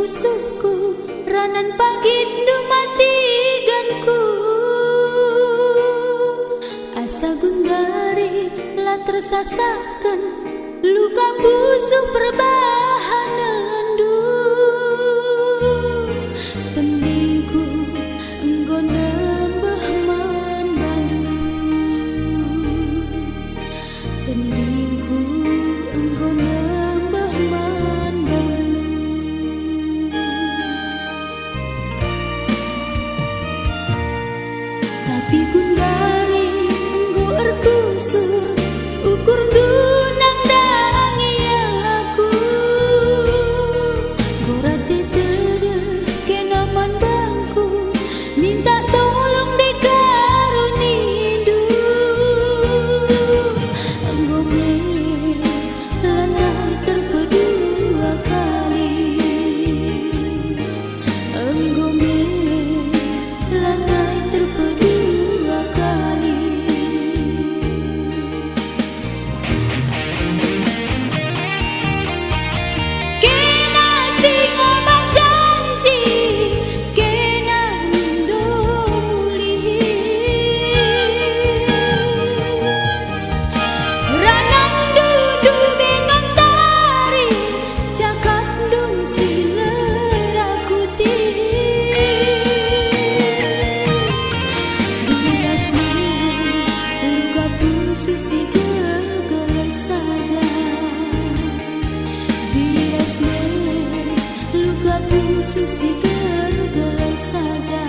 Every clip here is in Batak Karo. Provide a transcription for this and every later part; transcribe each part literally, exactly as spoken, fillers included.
Pusuhku ranan pagitndu matiganku. Asa gundari la tersasaken luka pusuh perbahanenndu. Tendingku enggo nembeh man bandu. Tendingku enggo nembeh man bandu. Tapi gundari enggo erkusur ukurndu nandangi aku. Enggo rate tedeh kena man bangku, minta tolong dikaruniNdu. Enggo me lanai terpedua kali. Enggo me lanai terpedua kali. Kena si ngobah janji, kena mindo mulih. Rananndu dube nantari, cakapndu si ngerakuti. Bias me luka pusuh si geger saja. Bias me luka pusuh si geger saja.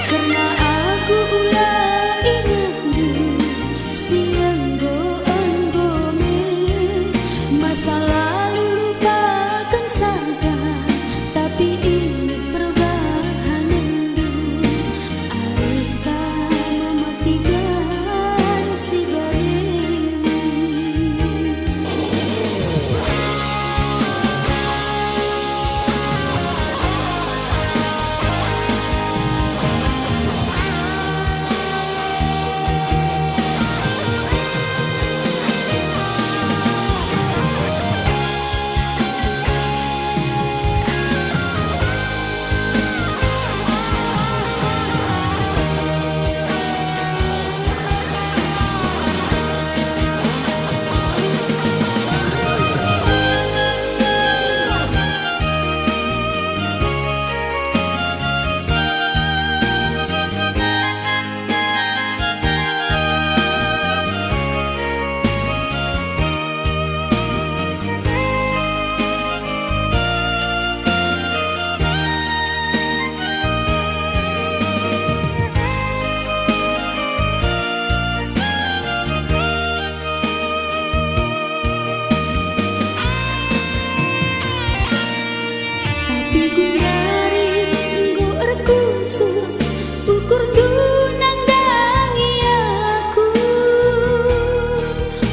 Kerna aku ula ingetndu si enggo-enggo me, masa lalu lupaken saja, tapi inget perbahanenndu. Arihta mematikan si baremu. Tapi gundari enggo erkusur ukurndu nandangi aku.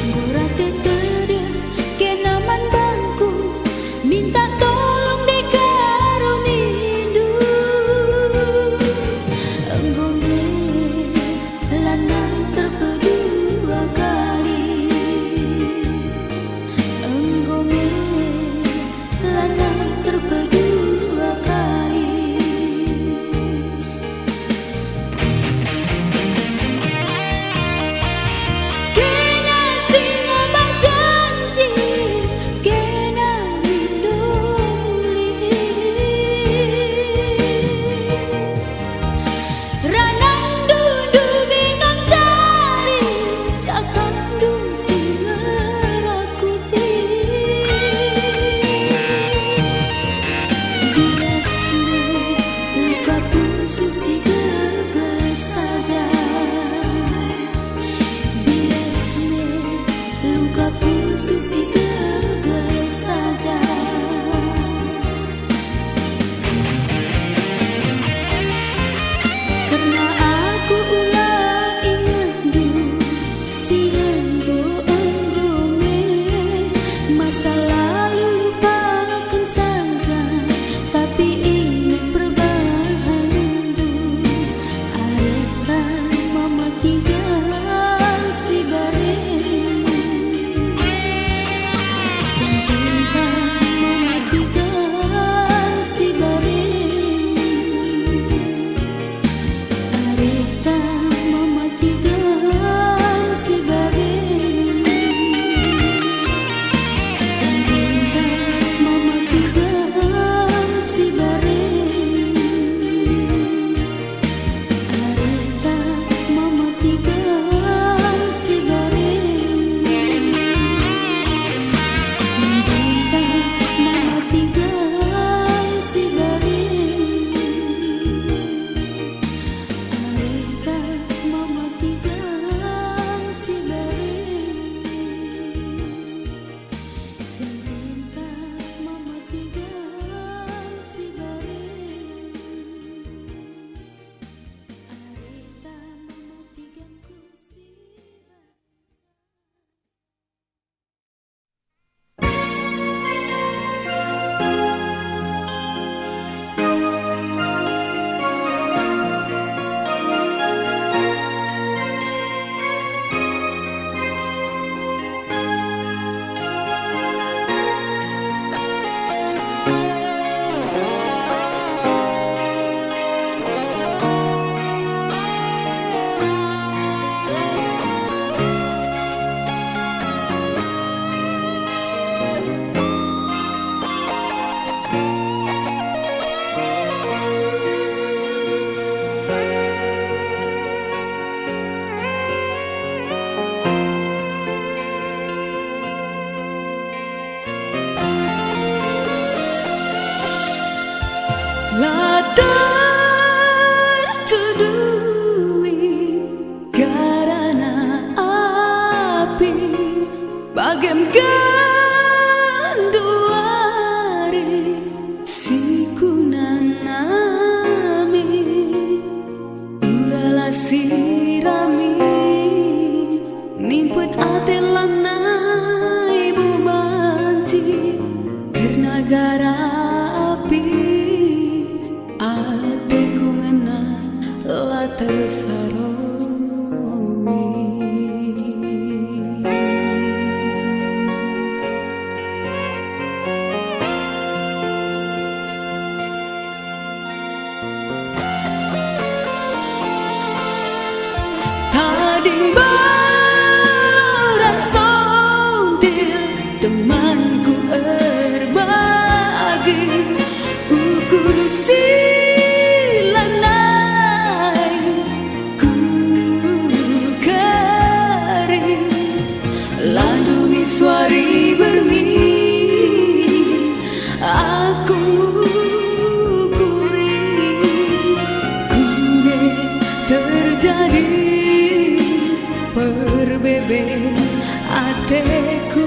Enggo rate tedeh kena man bangku, minta tolong dikaruniNdu. Enggo me lanai terpedua kali. Enggo me lanai terpedua kali. Kena si ngobah janji, kena mindo mulih. Rananndu dube nantari, cakapndu si ngerakuti. Bias me luka pusuh si geger saja. Bias me luka pusuh si geger saja. Kerna aku ula ingetndu si enggo-enggo me, masa lalu lupaken saja, tapi inget perbahanenndu. Arihta mematikan si baremu. Cinta mematikan si baring. Arihta mematikan si baring. Janjinta mematikan si baring. Arihta mematikan si baring. Janjinta mematikan si baring. Arihta mematikan si baring. Janjinta mematikan si baring. Arihta mematikan ku si baring. La tercudui karana api, bagem genduari si kunanami. Ulalah sirami, nimpet ate lanai banci, kerna gara api, ateku ngena la tersaroi. Tading balo ras sontil temanku erbagi, ukur si lanai kukeri. Landungi suari berngi, aku ngukuri, kuge terjadi perbeben ateku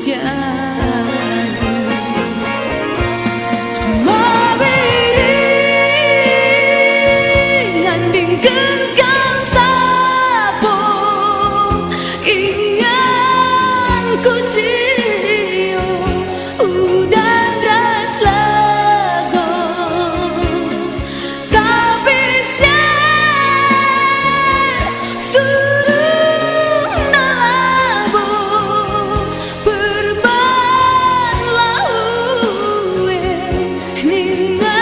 jadi. Mabiri ngandingken kam sapo, ingan kucium udan ras lego. Tapi siar suruhna labo, perban laue ninga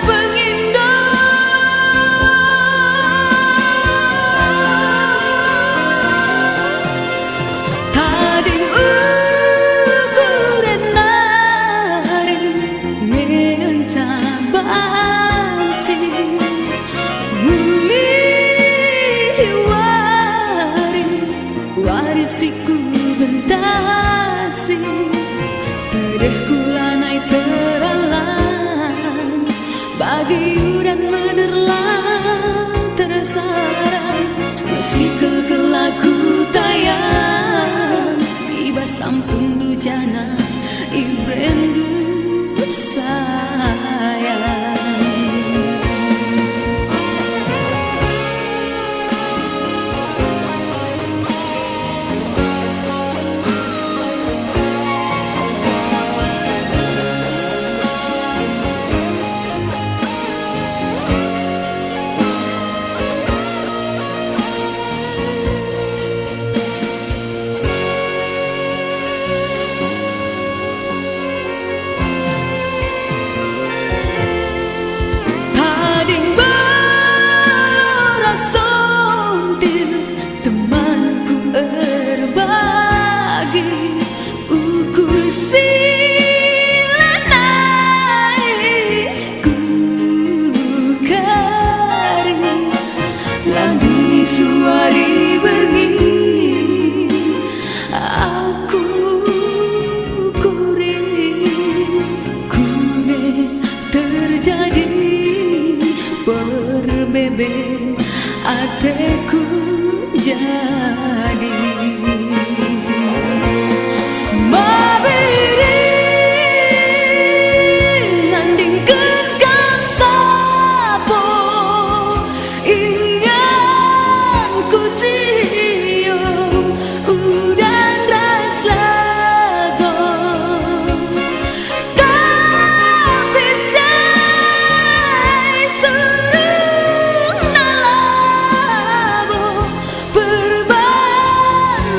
pengindo. Tading ukuren nari ngenca banci, mulih wari, wari si kubentasi. Tedehku lanai teralang, bagi udan menerlang tersaram, mesikel kelaku tayang, i bas ampunndu janah iberenndu sayang. Aku kurik, kurik terjadi perbeben ateku jadi. Mabiring nandingken kam sapo, ingan kucium udan ras lego. Tapi sai surungna labo perban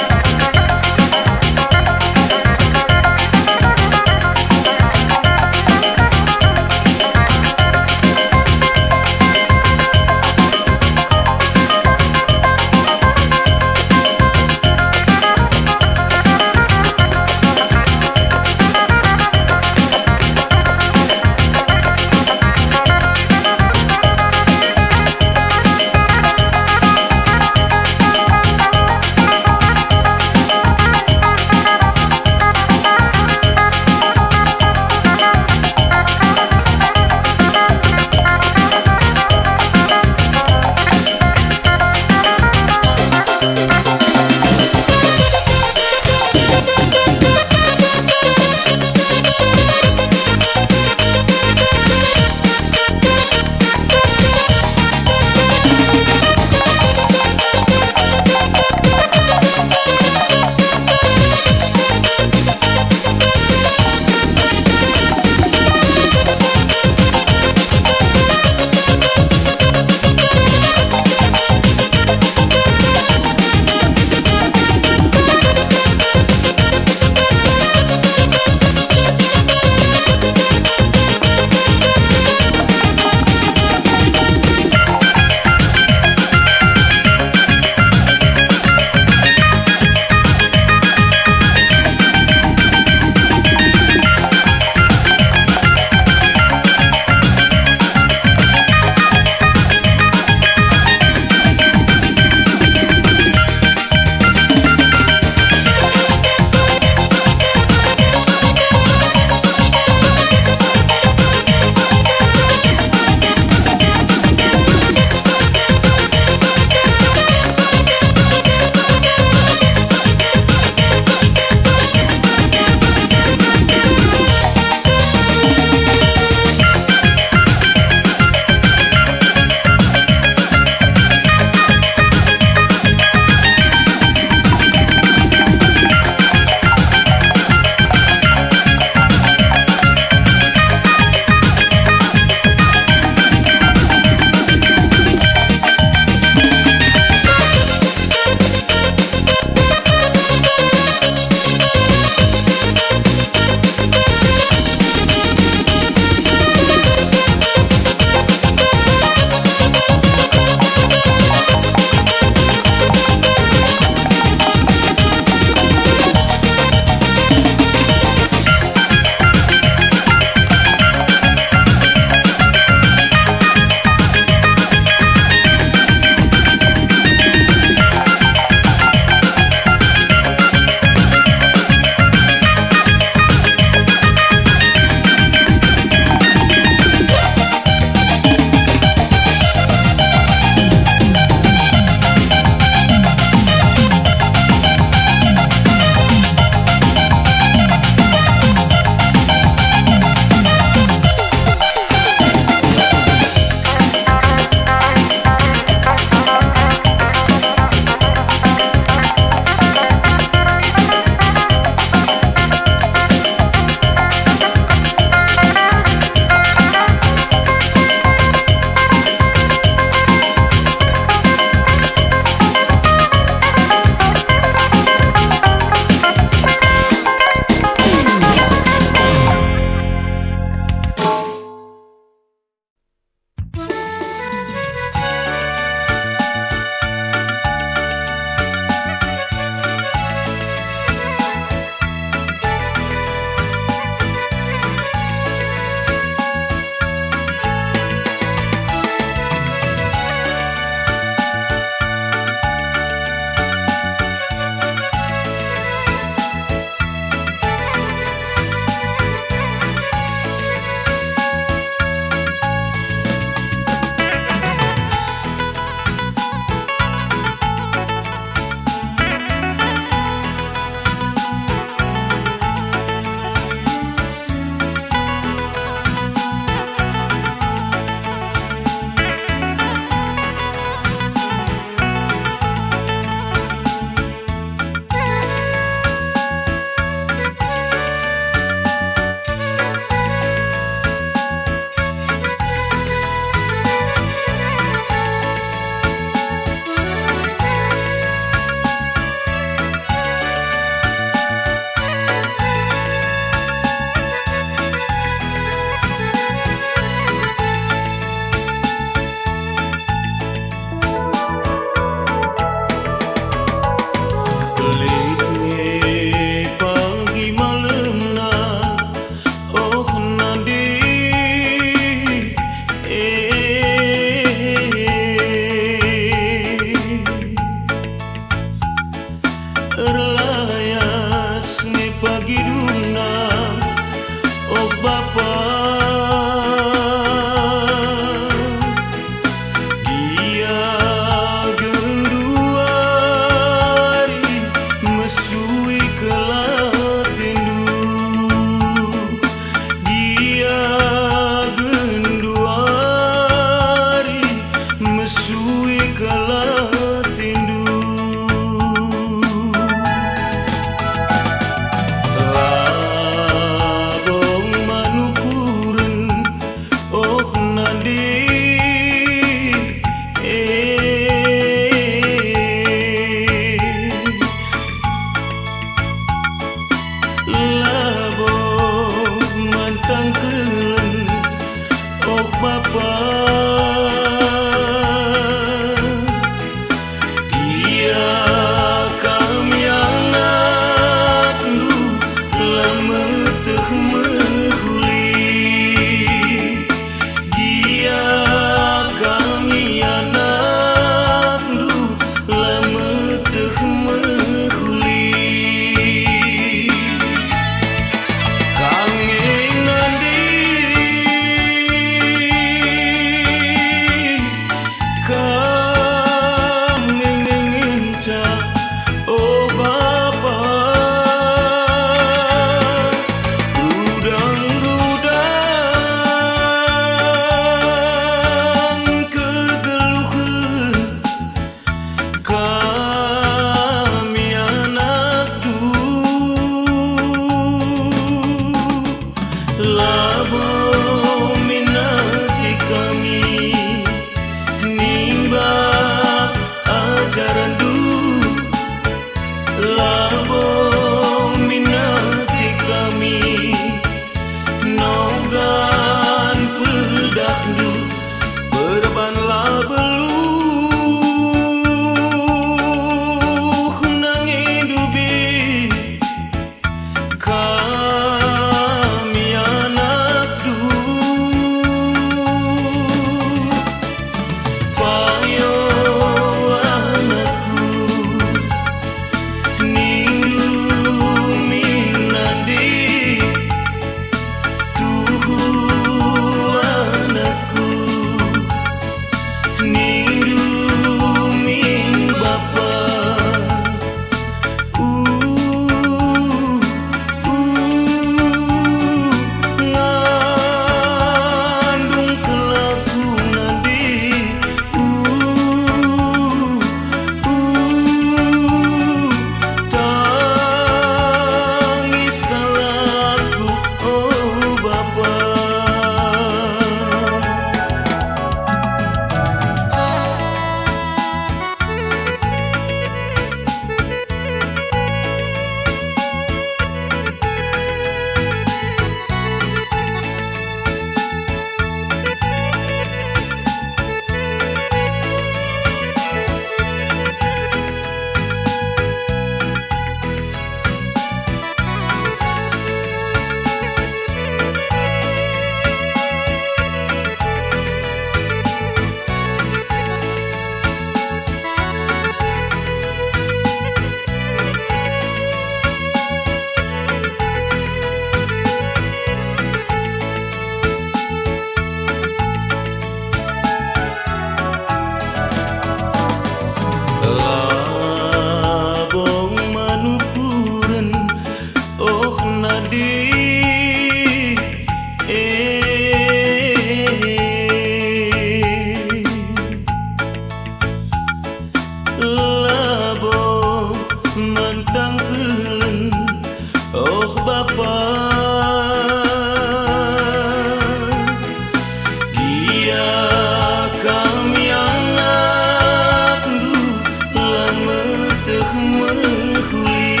Mehuli,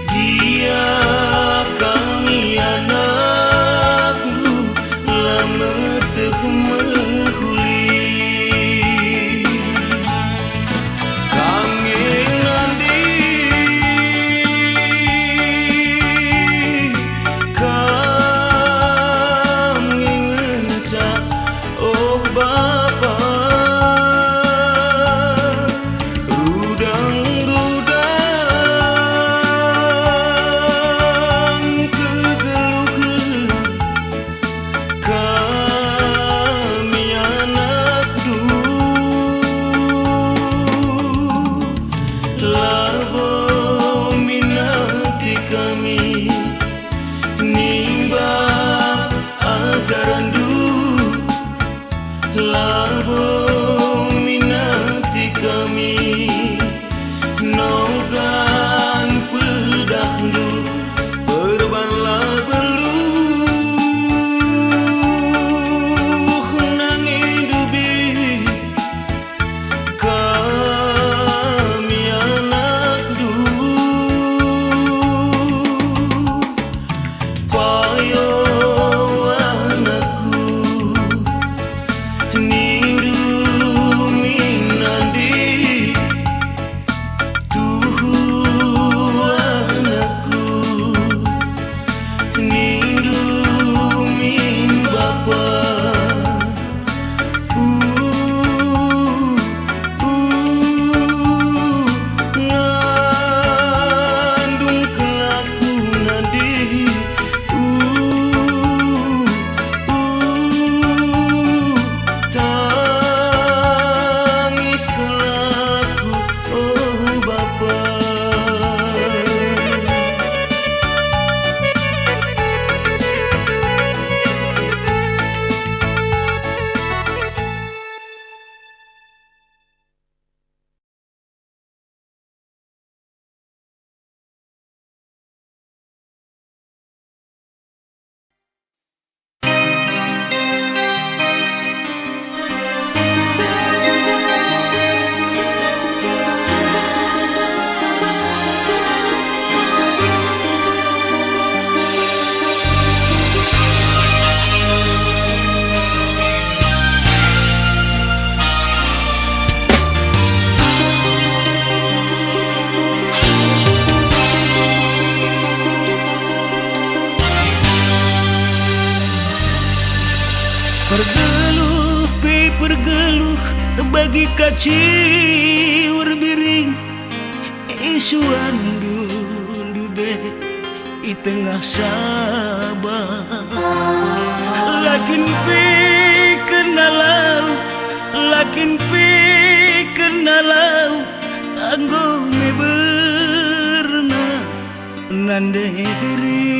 gia kami anakndu la meteh mehuli. Kam nge nande, kam nge ngenca, oh Bapa, rudang-rudang kegeluhen kami anakndu, labo minati kami nimbak ajaranndu, labo minati kami nogan pedahndu, perban la beluh nangendu bih kami anakndu. Payo anakku, nindu min nande, tuhu anakku, nindu min bapa. Uh, uh, ngandung kelaku nande. Uh, uh, tangis kelaku, oh Bapa. Pergeluh pe pergeluh bagi kaciur biring, isuanndu ndube i tengah Sabah. La kin pe kena lau, la kin pe kena lau, enggo meberna nande biri.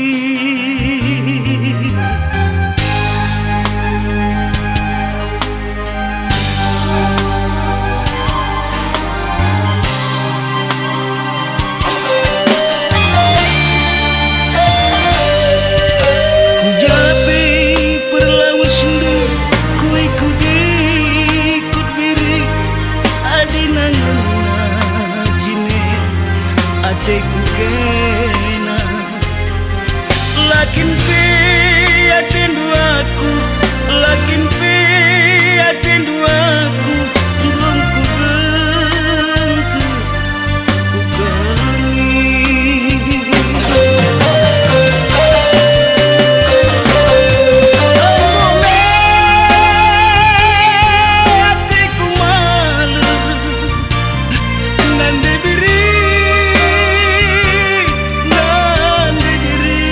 Kujapi perlawesndu, kuikut-ikut biring, adi nangena jine ateku kena. La kin pe atendu aku, la kin pe atendu aku, enggo kugengke, kukelengi. Enggo me ateku malem. Nande biri, nande biri.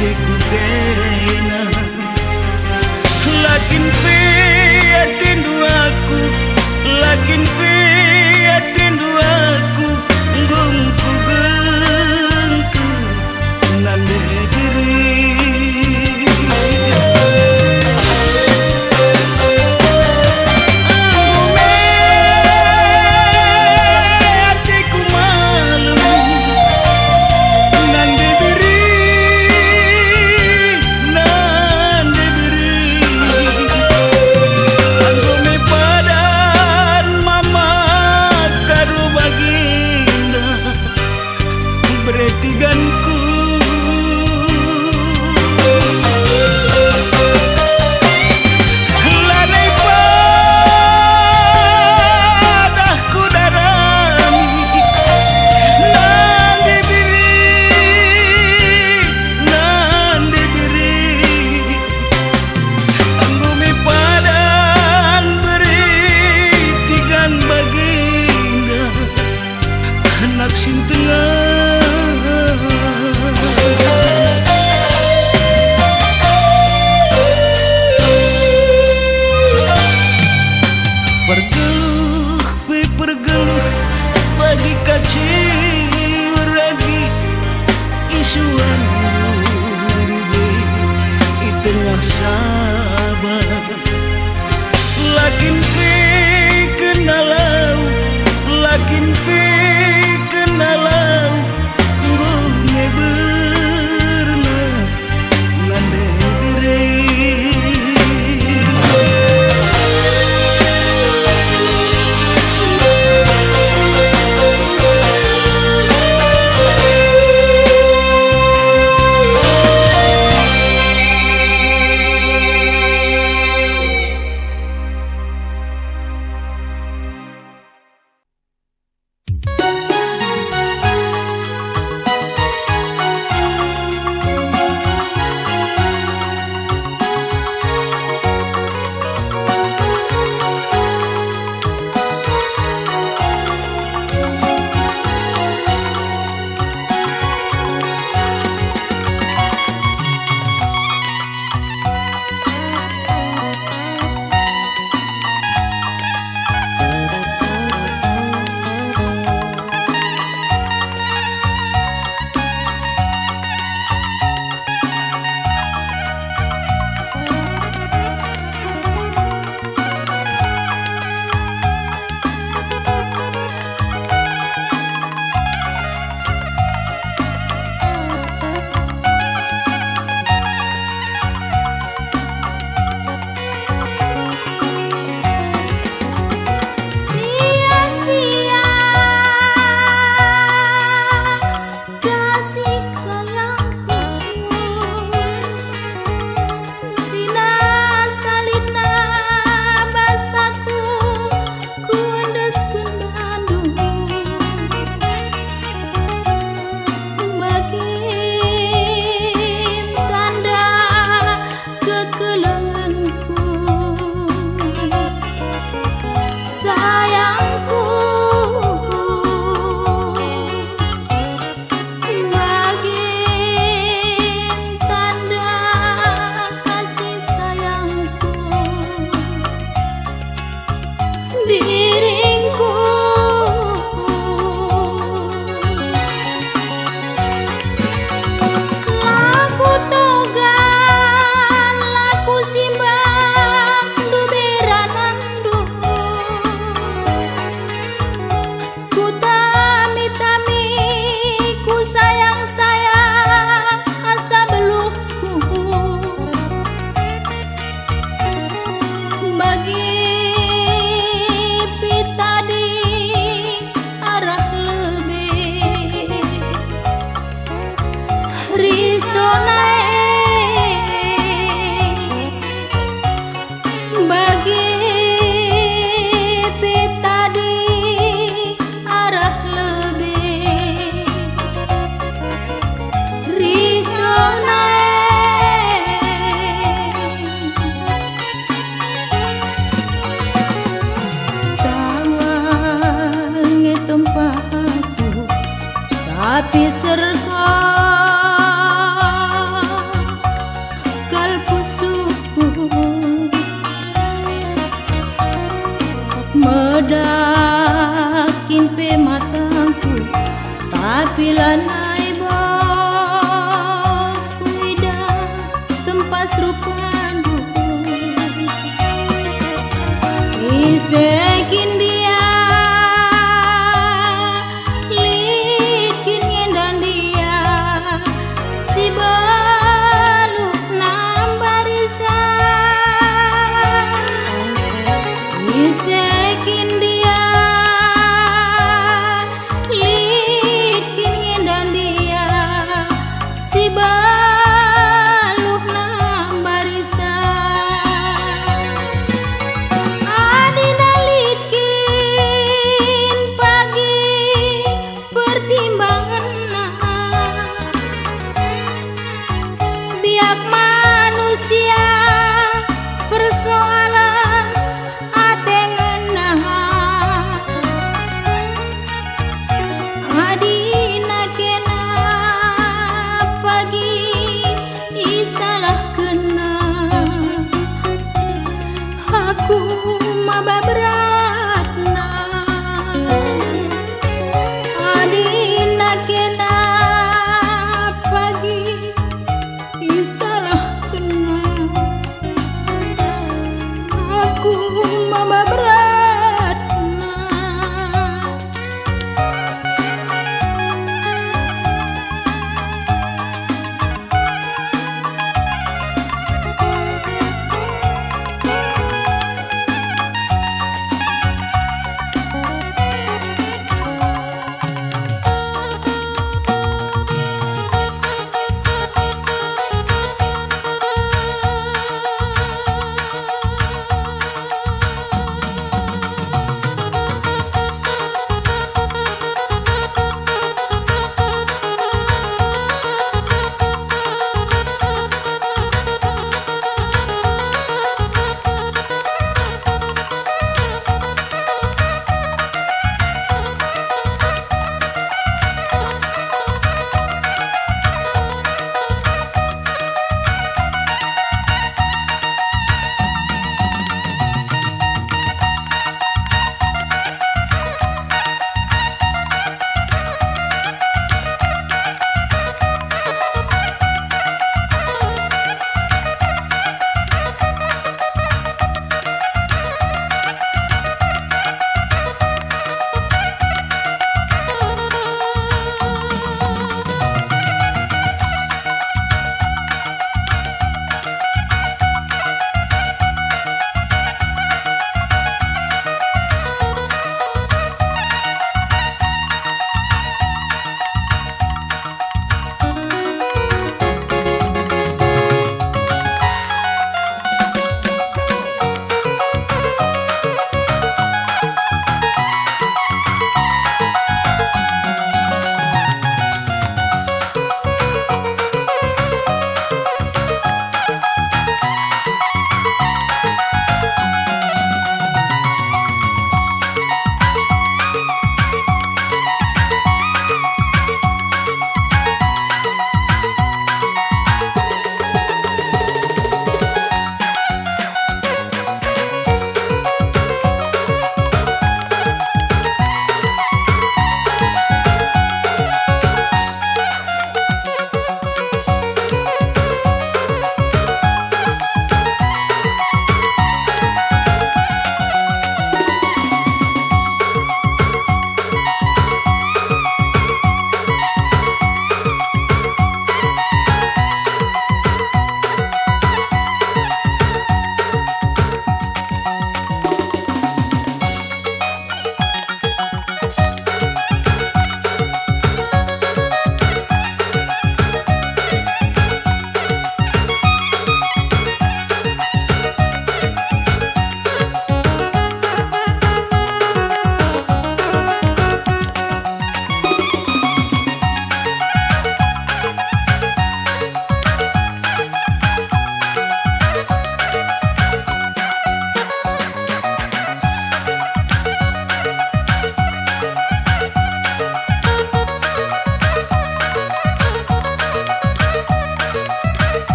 ateku kena. La kin pe atendu aku, la kin pe atendu aku, enggo kugengken nande diri. Enggo me ateku malem, nande biri, nande biri. Enggo me padan mama karo bagenda. Beretiganku. Lanai padah kudarami, nande biri, nande biri. Enggo me padan beretigan bagenda. Anak sintengah. Pergeluh pe pergeluh bagi kacil ragi isuan duri i tengah sabat. La kin pe kena lau, la kin pe kena lau, enggo me berna nande biri. Sia-sia kasih sayangku, sina salitna basaku, kuendesken bandu. Bagi tanda kekelengenku, sayangku. Bagi tanda kasih sayangku, diringku. La kutoga, la kusimbang, ndu beranandu. Kutami-tami, kusayang-sayang asa beluhku. Bagi pitadi arah lebe, risona e. Bagi pitadi arah lebe, risona e. Tawang e tempatku, tapi serko Tapi lanai bo kuidah tempas rupandu. Ise kin ndia, lit kin ngendan ndia, si beluh nambarisan. Ise kin ndia, lit kin ngendan ndia, si beluh nambarisan. Adi ndai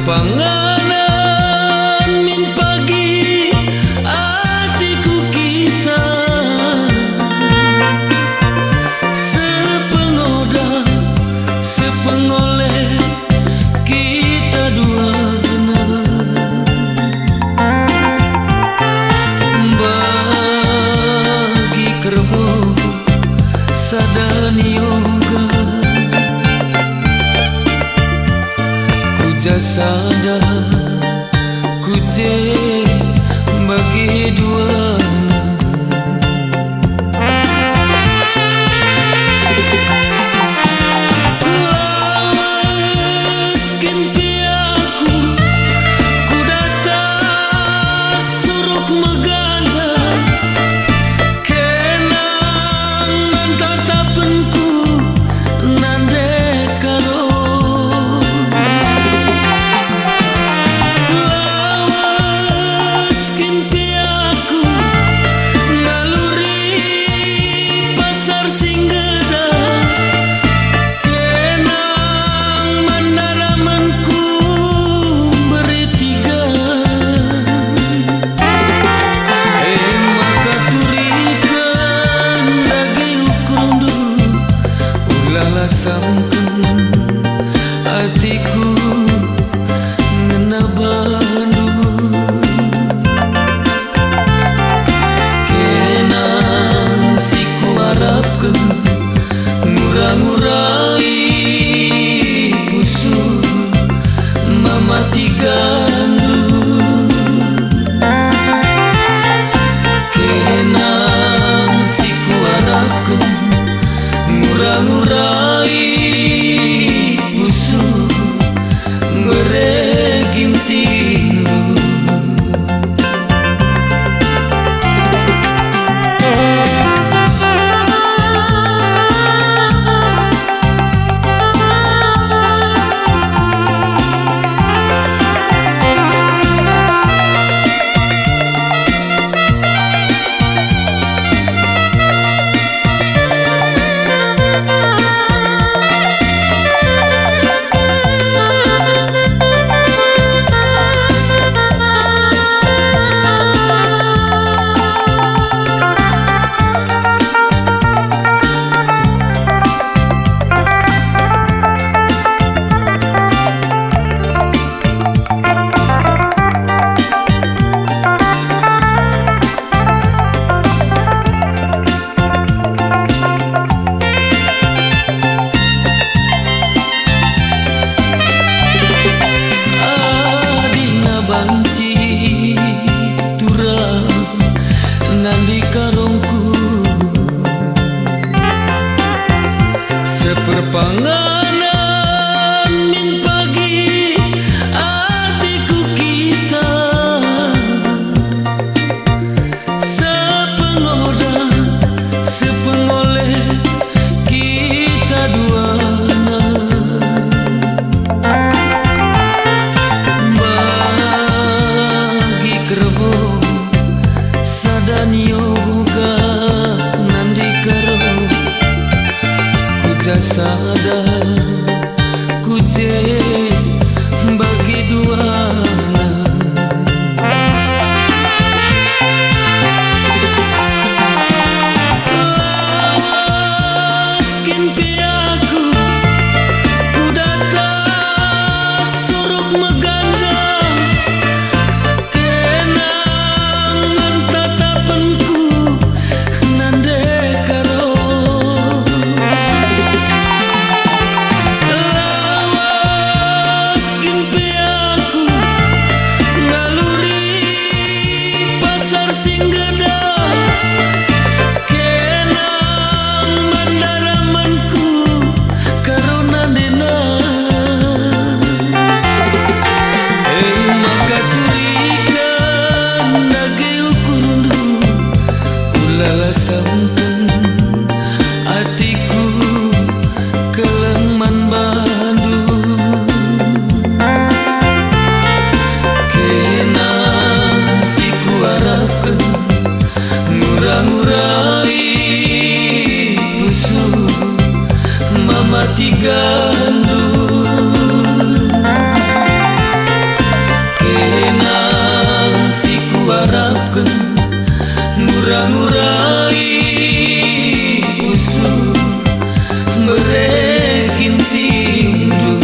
Panganen min pagi atiku kita, sepengoda, sepengole kita duana. Bagi kerbo sada nioga, ku ja sada, ku je bagi duana. Lawes kin pe aku ku datas suruk meganjang, kenang man tatapenku nande karo. Lawes kin pe aku ngaluri pasar si nggeda, kenang man daramenku mberi tiga. E maka turiken dage ukurndu, ulalah samken atiku ngena bandu. Kenang si kuarapken ngura-ngurai pusuh mamati gandu. Kenang si kuarapken ngura-ngurai pusuh mere gintindu. Ngura-ngurai pusuh, mere kintindu.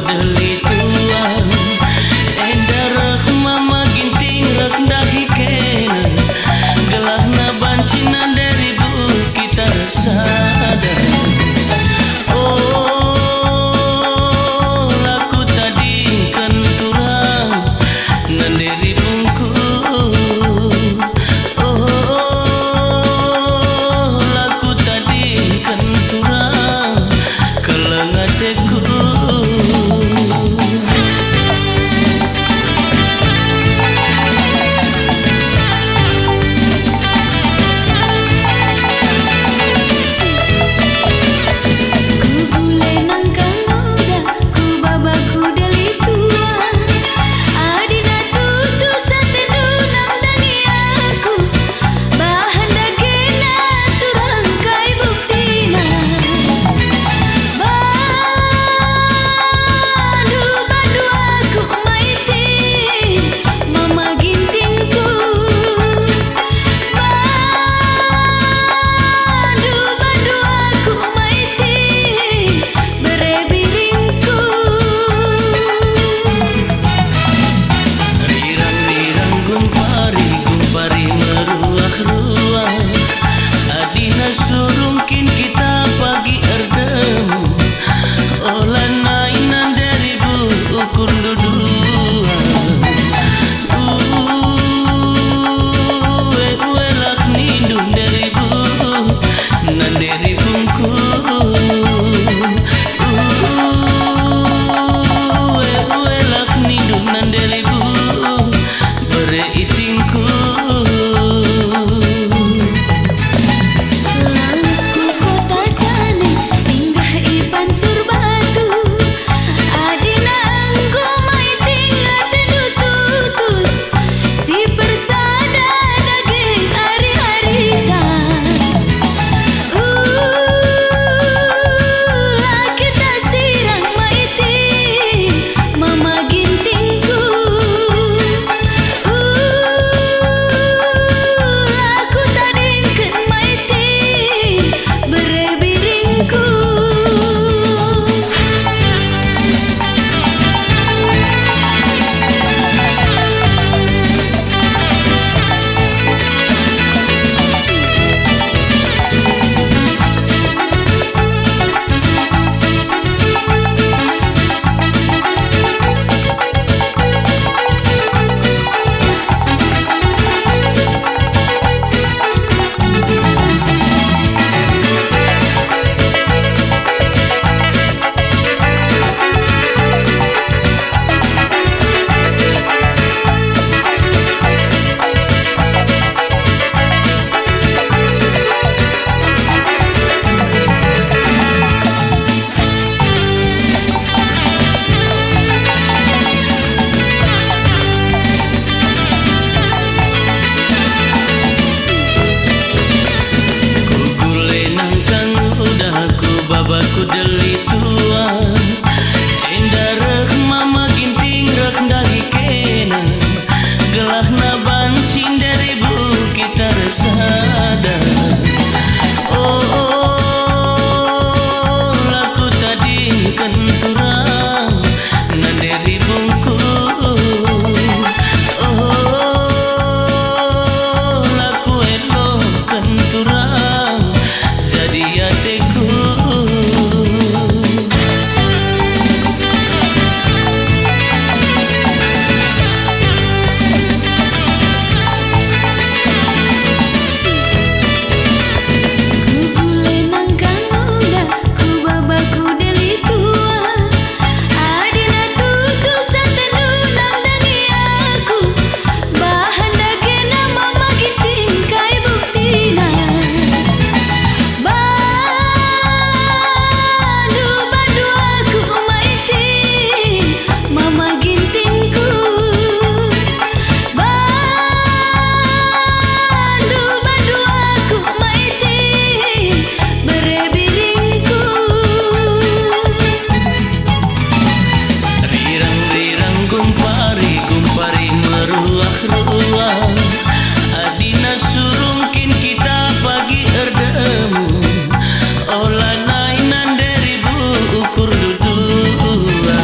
Deli tuan, enda reh Mama Ginting reh ndahi kena, gelahna banci nande ribu kita ersada. Oh, la kutadingken turang nande ribungku. Oh, la kutadingken turang keleng ateku. Kugule nangkang uda, kubaba kudeli tuan. Adina tutus atendu nandangi aku, bahan dagena turang kai buktina. Bandu, bandu aku maiti, Mama Gintingku. Bandu, bandu aku maiti, bere biringku. Rirang-rirang gumpari, gumpari meruah-ruah. Adina surung kin kita pagi erdemu. Ola nai nande ribu ukurndu dua. Ue, ue lah nindu nande ribu nande ribungku. Ue, ue lah nindu nande ribu bere itingku. Lawes ku kota Jani, singgah i Pancur Batu. Adina enggo maiting atendu tutus, si persada dage ari-arita. Uh, la kita sirang maiti, Mama Gintingku. Uh, la kutadingken maiti, bere biringku. Kugule nangkang uda, kubaba kudeli tuan. Enda reh Mama Ginting reh ndahi kena, gelahna banci nande ribu kita ersada. Oh, la kutadingken turang nande ribungku. Oh, la kueloken turang jadi ateku. Kugule nangkang uda, kubaba kudeli tuan. Adina tutus atendu nandangi aku, bahan dagena Mama Ginting kai buktina. Bandu, bandu aku maiti, Mama Gintingku. Bandu, bandu aku maiti, bere biringku. Rirang-rirang gumpari, gumpari meruah-ruah. Adina surung kin kita pagi erdemu, ola nai nande ribu ukur dudua.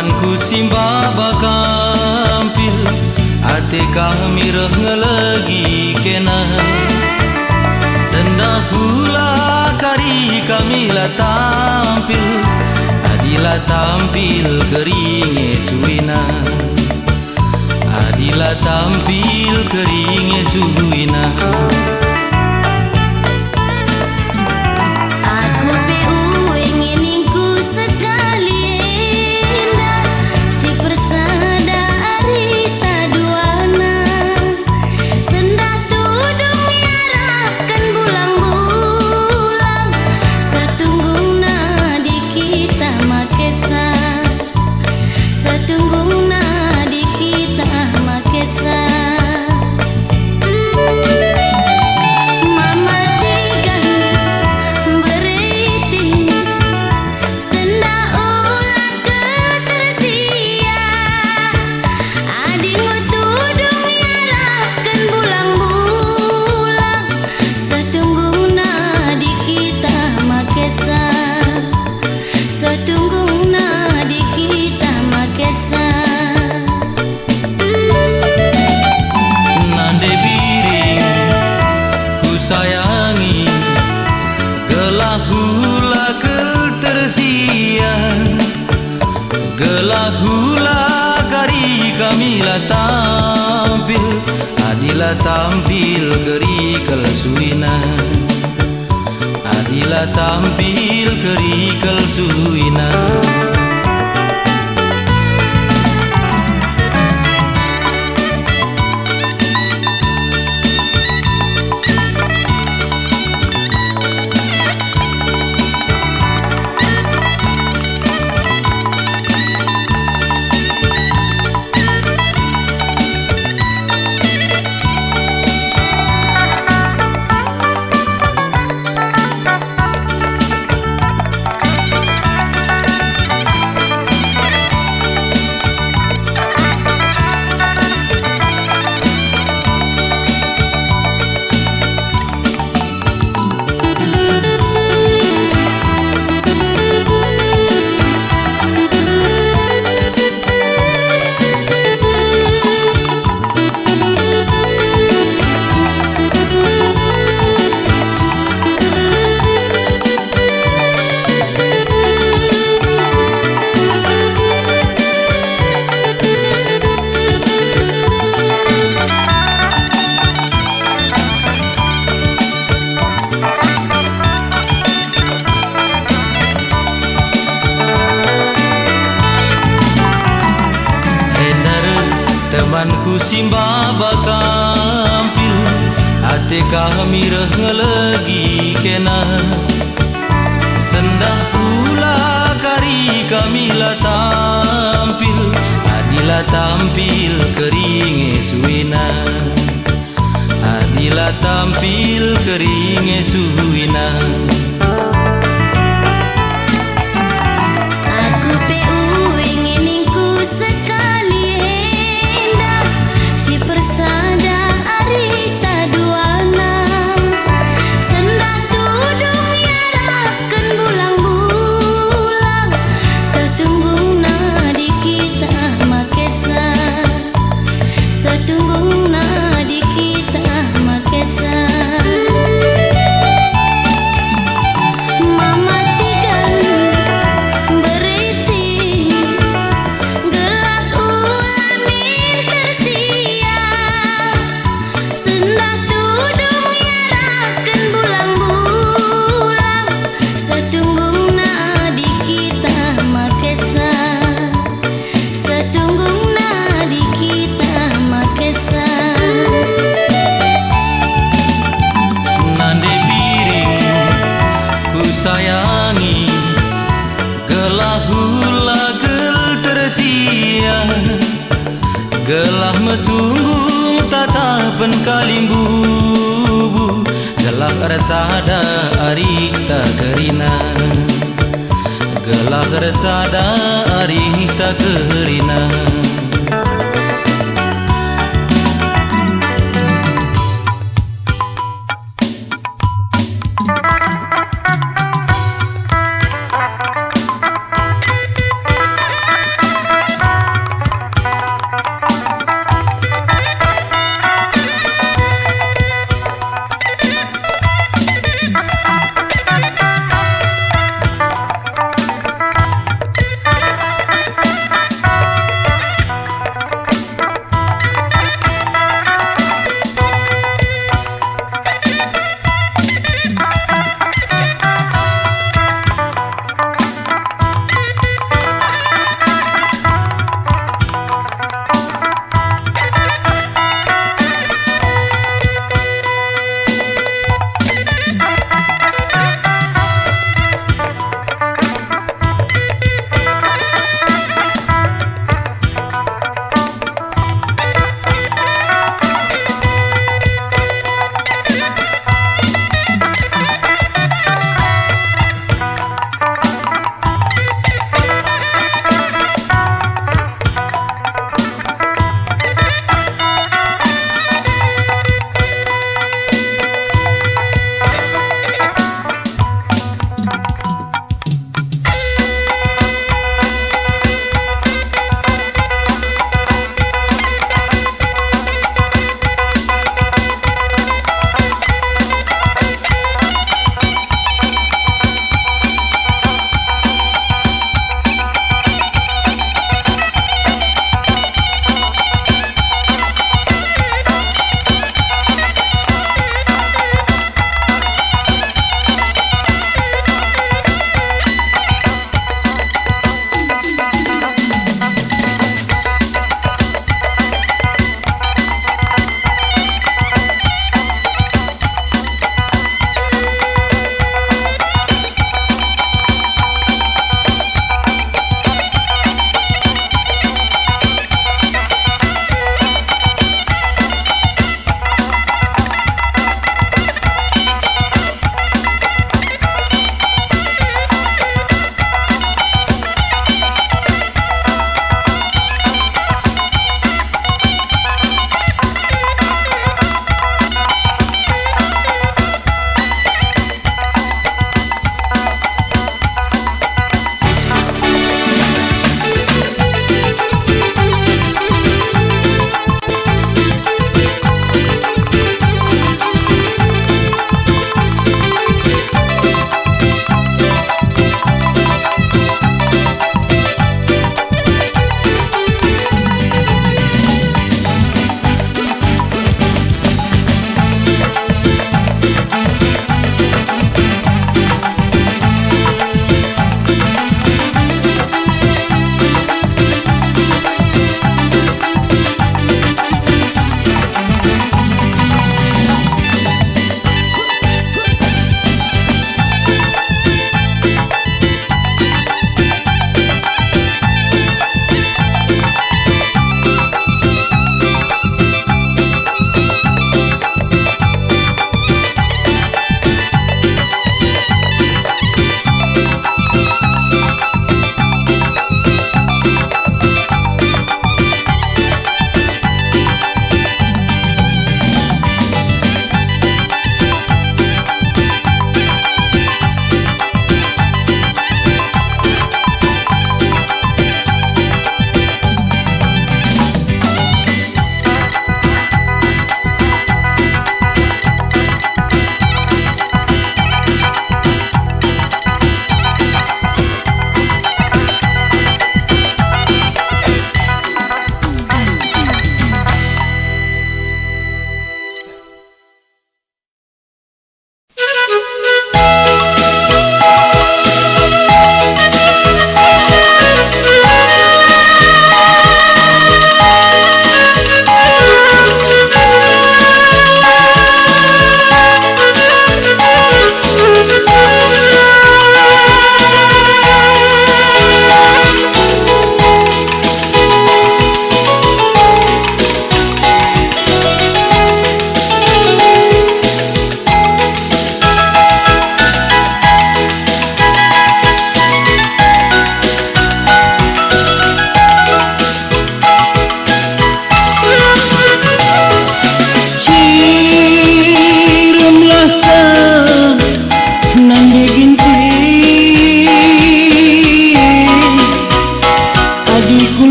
Ku si maba kampil, ate kami reh ngelegi kena. Sendah kula kari kami la tampil, adi la tampil keri nge suina. Adi la tampil keri nge suina. Aku pe ueng ningku sekali enda, si persada arita duana. Sendah tudung iarahken bulang-bulang, setunggungna di kita makesa. Setunggungna di kita makesa. Mama tigan beriting, sendah ula ketersia. Adi nggo tudung iarahken bulang-bulang, setunggungna di kita makesa. Setunggungna di kita makesa. Nande biring kusayangi, gelah ula kel tersia, gelah ula kari kami la tampil, adi la tampil keri kel suina. Adi la tampil keri kel suina. Enda reh temanku si maba kampil, ate kami reh ngelegi kena. Sendah kula kari kami la tampil, adi la tampil keri nge suina. Adi la tampil keri nge suina. Aku pe ueng ningku sekali enda, si persada arita duana. Sendah tudung iarahken bulang-bulang, setunggungna di kita makesa. Setunggungna di kita makesa. Mama tigan beriting, gelah ula min tersia. Sendah tudung iarahken bulang-bulang, setunggungna di kita makesa. Setunggungna di kita makesa. Nande biring kusayangi, gelah ula gel tersia, gelah metunggung tatapen kalimbubu, gelah ersada arihta kerina. Gelah ersada arihta kerina.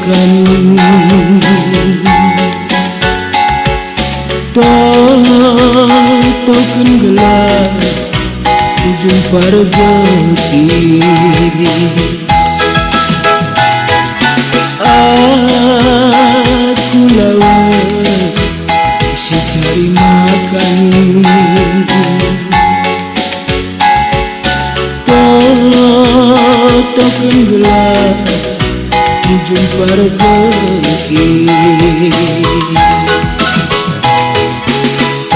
Kan totoken gelah jumpa rejeki. Aku lawes si cari makan. Totoken gelah jumpa rejeki.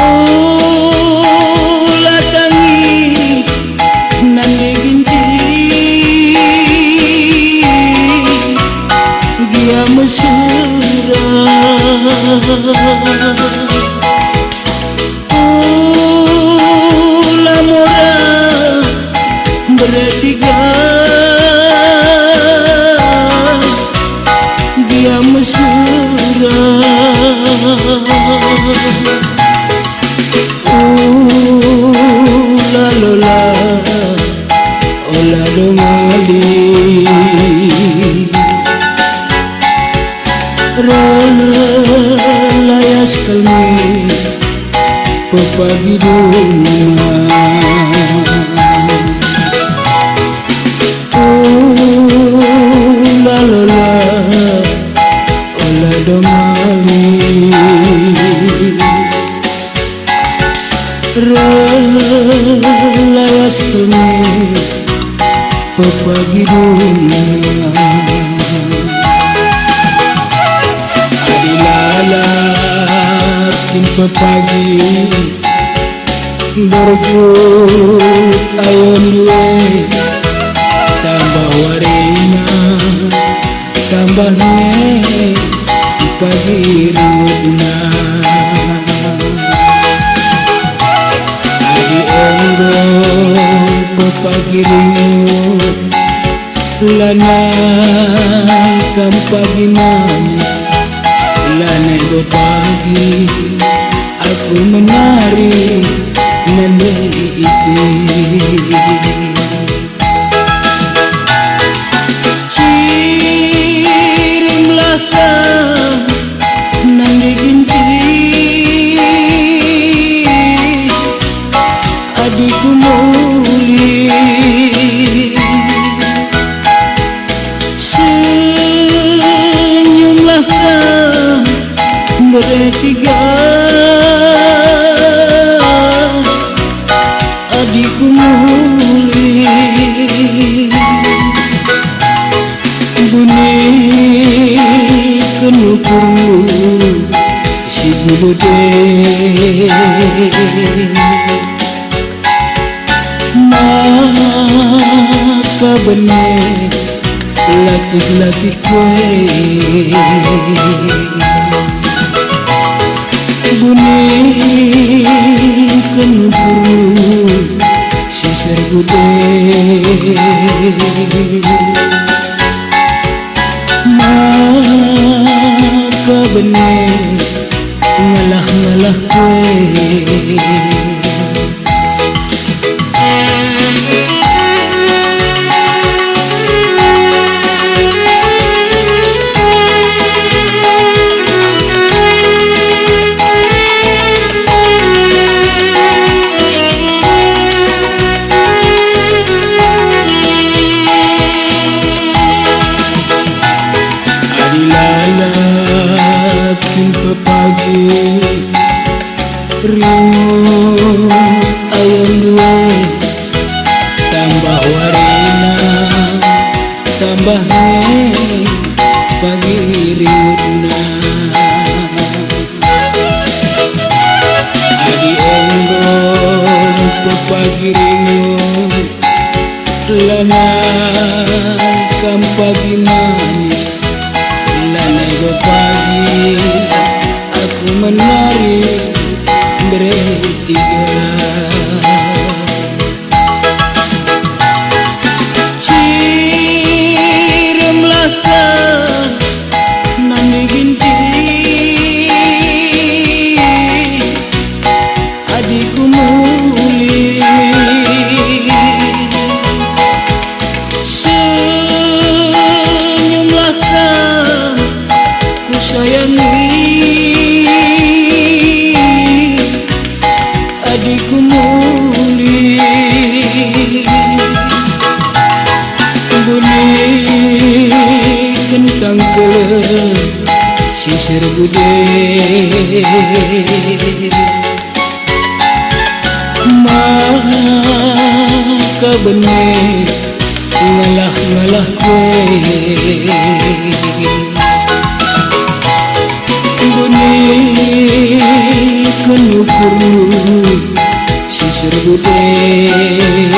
Ola tangis nande ginting, gia mesura. Ola mora bertiga, gia mesura. Ola lola, ola dongali. Relayas kal me pepagi dumah. Ola lola, ola dongali. Relayas kal me pepagi dunia. Adi lalap kin pepagi, berjut ayo ndue, tambah warina, tambah nge pagi rutna. Adi enggo pepagi ringut, lanai kam pagi manis, lanai go pagi aku menari nande ite. Kirimlah kam nande ginting, adikku muli. Senyumlah kam bertiga, adikku muli. Buni kenukurmu si bulu de, maka bene latih-latih kue. Buni kenukurmu si sergude, maka bene ngalah-ngalah kue. Adi lalap kin pepagi, ringu ayo ndue, tambah warina, tambah nge pagi ringutna. Adi enggo pepagi ringut, lanai kam pagi manis, lanai go pagi aku menari bere si serbudek. Maka bene ngalah-ngalah kue. Bene kenukurndu si serbudek.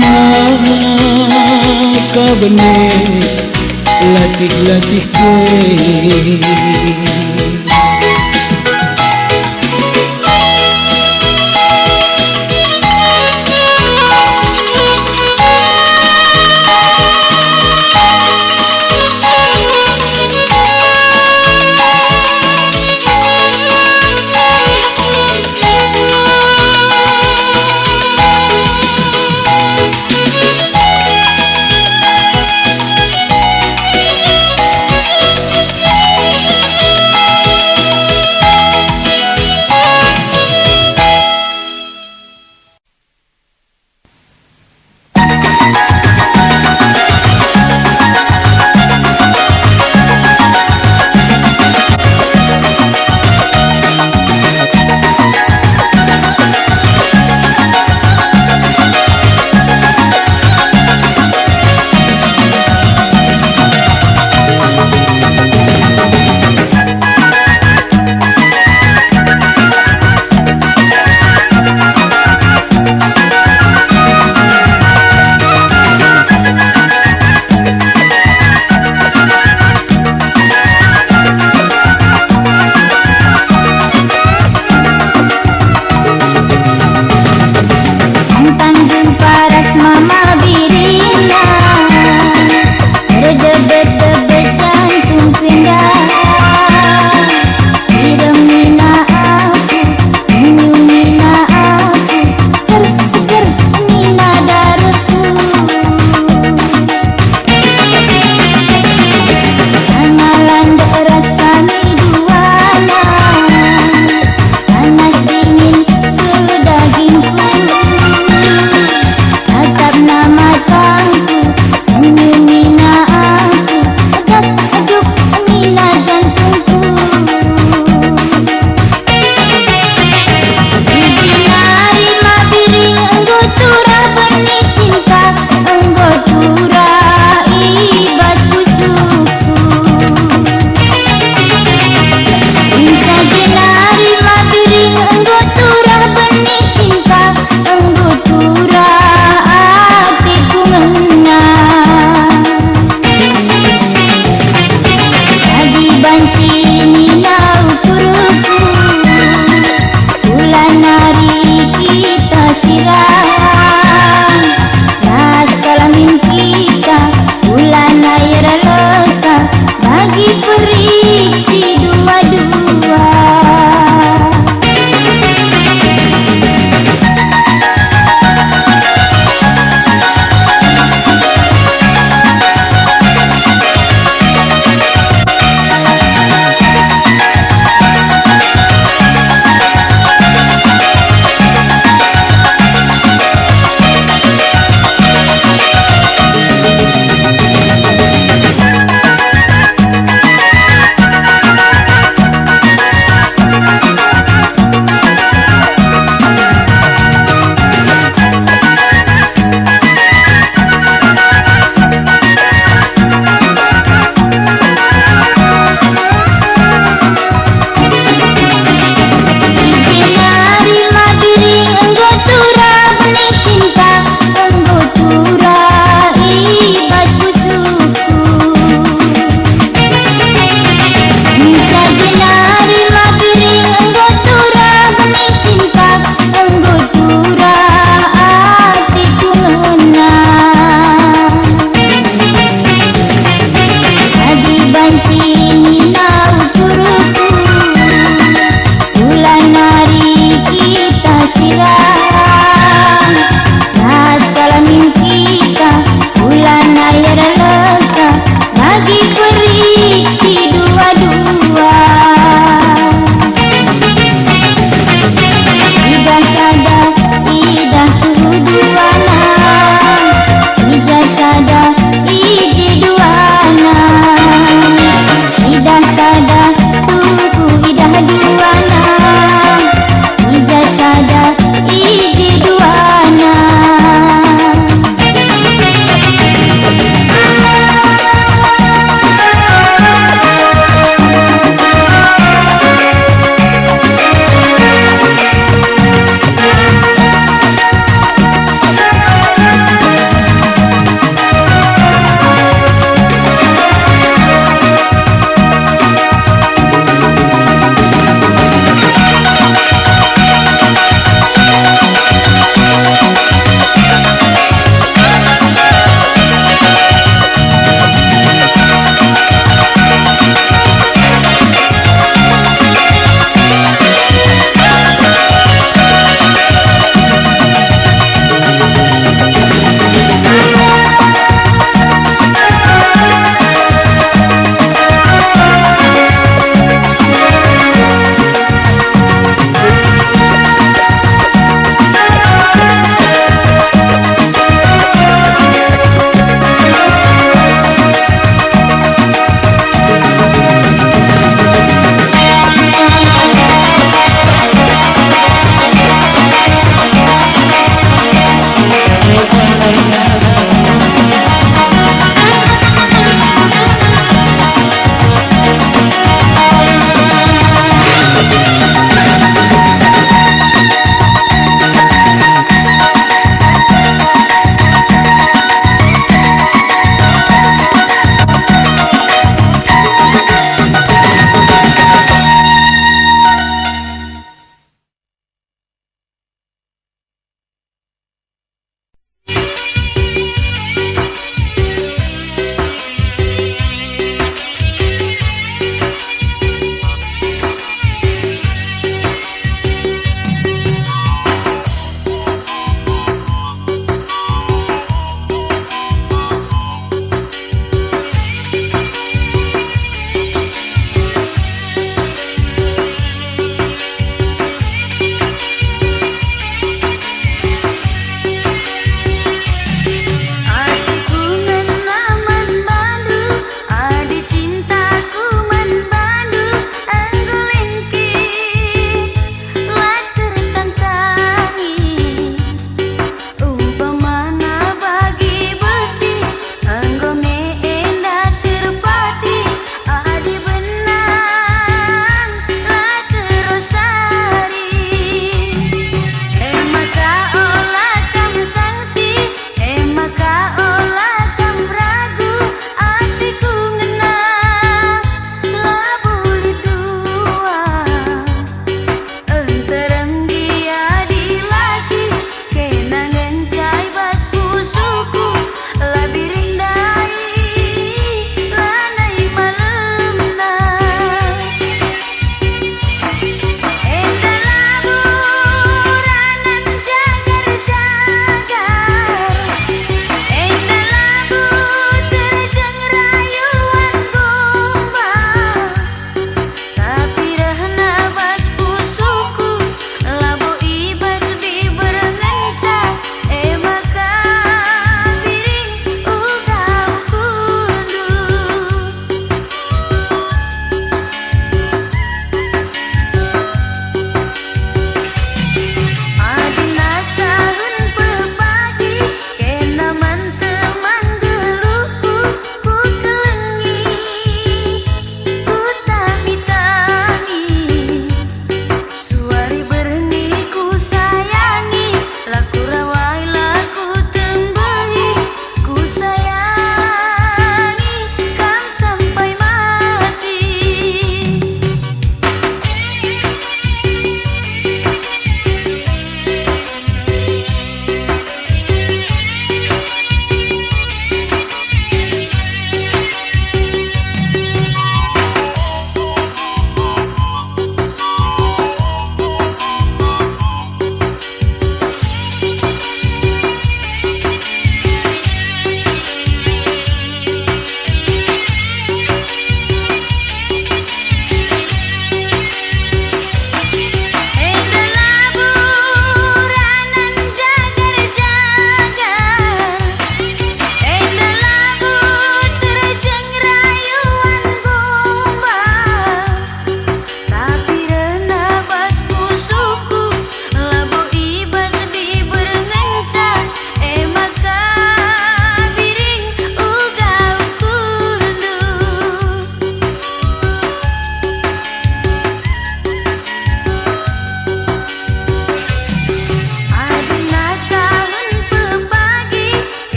Maka bene latih-latih kue.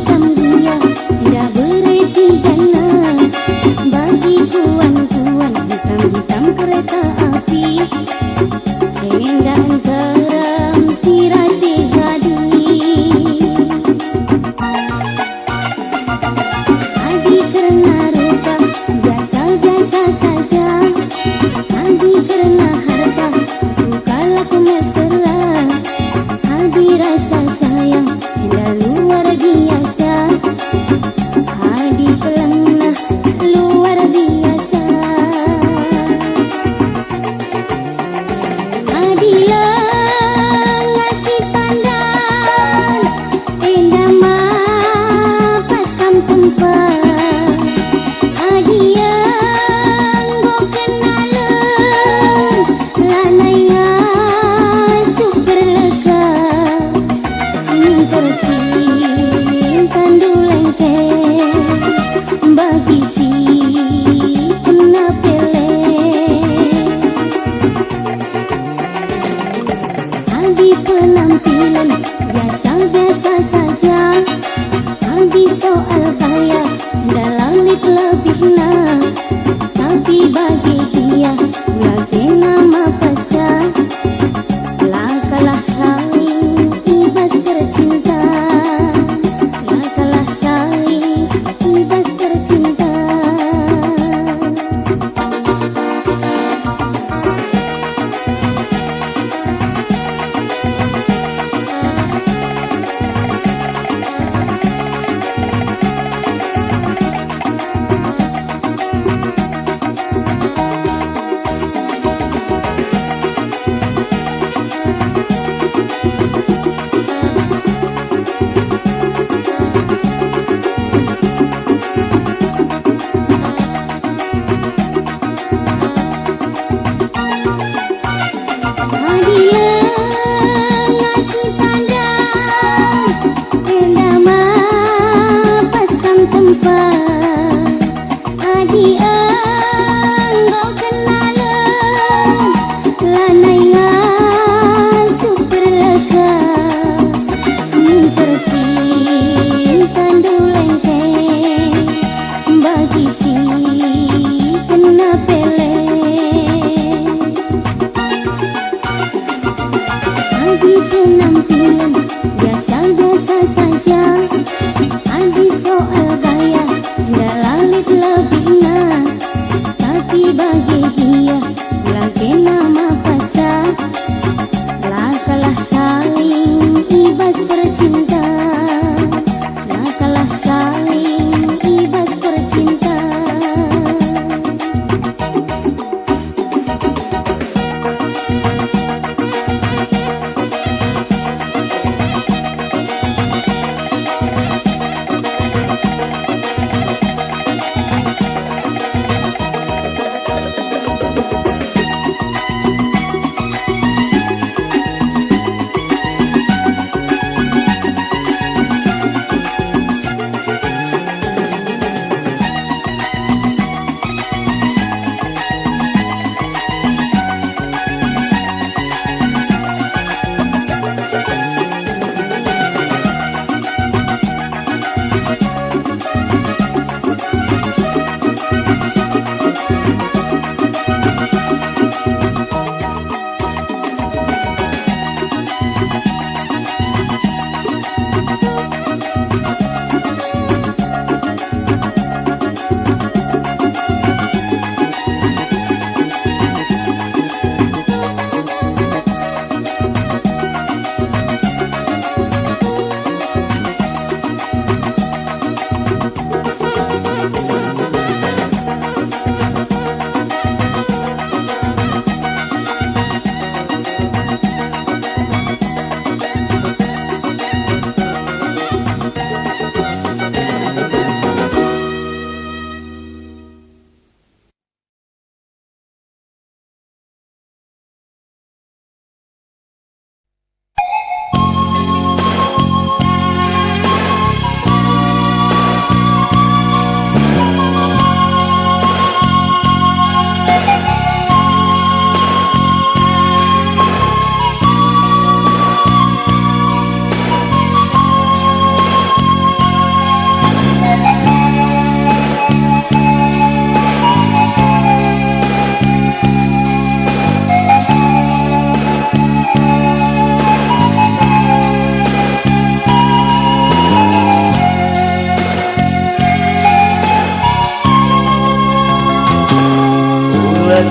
Hitam dia, enda bere tigana, bagi kuan-kuan hitam-hitam kereta api, enda nterem sirate jadi. Adi kerna rupa, biasa-biasa saja. Adi kerna harta, aku kalak mesra. Adi rasa sayang, enda luar biasa. Adi pelengah, luar biasa. Adi langa si tandan, enda mapas kam tempa. Adi enggo kenalen, lanai ngasup berlekas. Ning percintan dulengke, bagi si kena pele. Adi penampilan biasa-biasa saja, adi soal gaya dalam lit lebihna, tapi bagi dia ula kena mapasa. La kalah saling i bas percinta, la kalah saling i bas percinta. Adi langa si tandan, enda mapas kam tempa. Adi enggo kenalen, lanai ngasup berlekas. Ning percintan dulengke, bagi si kena pele. Adi penampilan biasa-biasa saja, adi soal gaya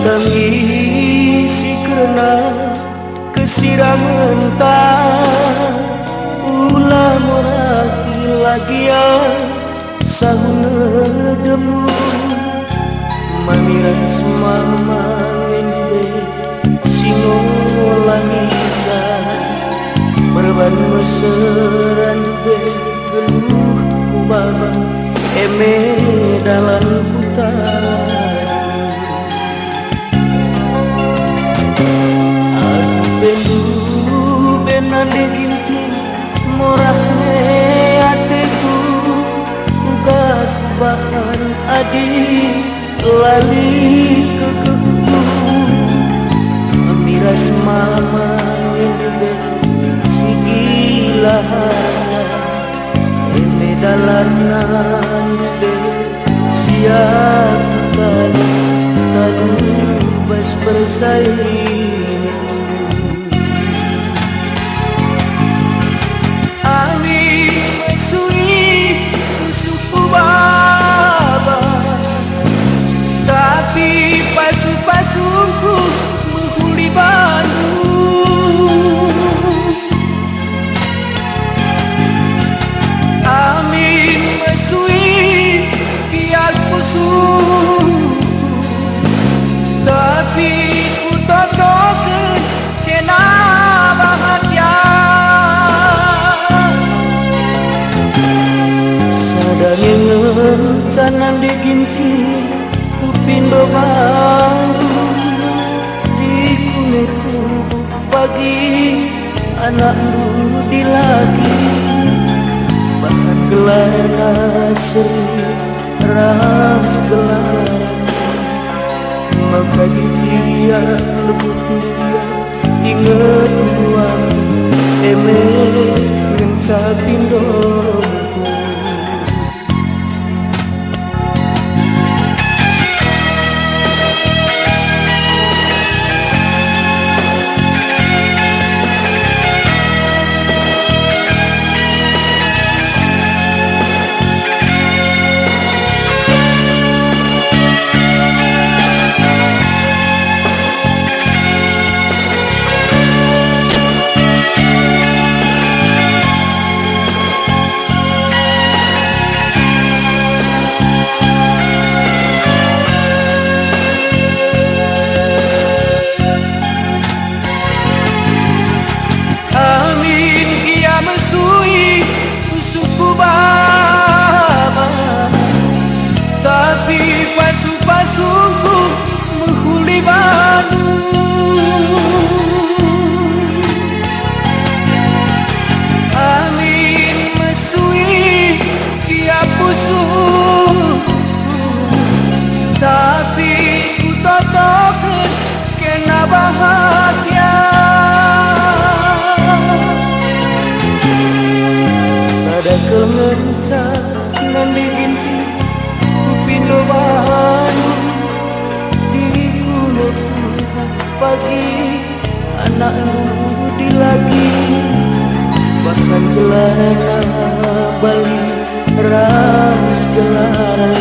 Tangisi kerna kesirangenta, ula morahi lagia sahuna demu. Mami ras mama ngende si ngolangisa, perban meseran be geluhku baba, e me dalanku talu. Aku pe ndube nande Ginting, morah nge ateku, uga kubahan adi la lit kekehku. Mami ras mama ngende si gila hana, e me dalanna ndube si aku talu, talu bas persainganku. Amin mesui pusuhku baba, tapi pasu-pasungku mehuli bandu. Amin mesui kiap pusuhku, tapi kutotoken kena bahagia. Sada nge ngenca nande Ginting kupindo bandu, diku me tubuh pagi anakndu dilaki, bahan gelarna Seri ras gelarna. Maka di tiap lebuhndu ia ingetndu aku, e me ngenca pindongku. Amin gia mesui pusuhku baba, tapi pasu-pasungku mehuli bandu. Amin mesui gia pusuhku, tapi kutotoken kena bahagia. Sada kal ngenca nande Ginting kupindo bandu, diku me tubuh pagi anakndu dilaki, bahkan gelarna bali ras gelarna.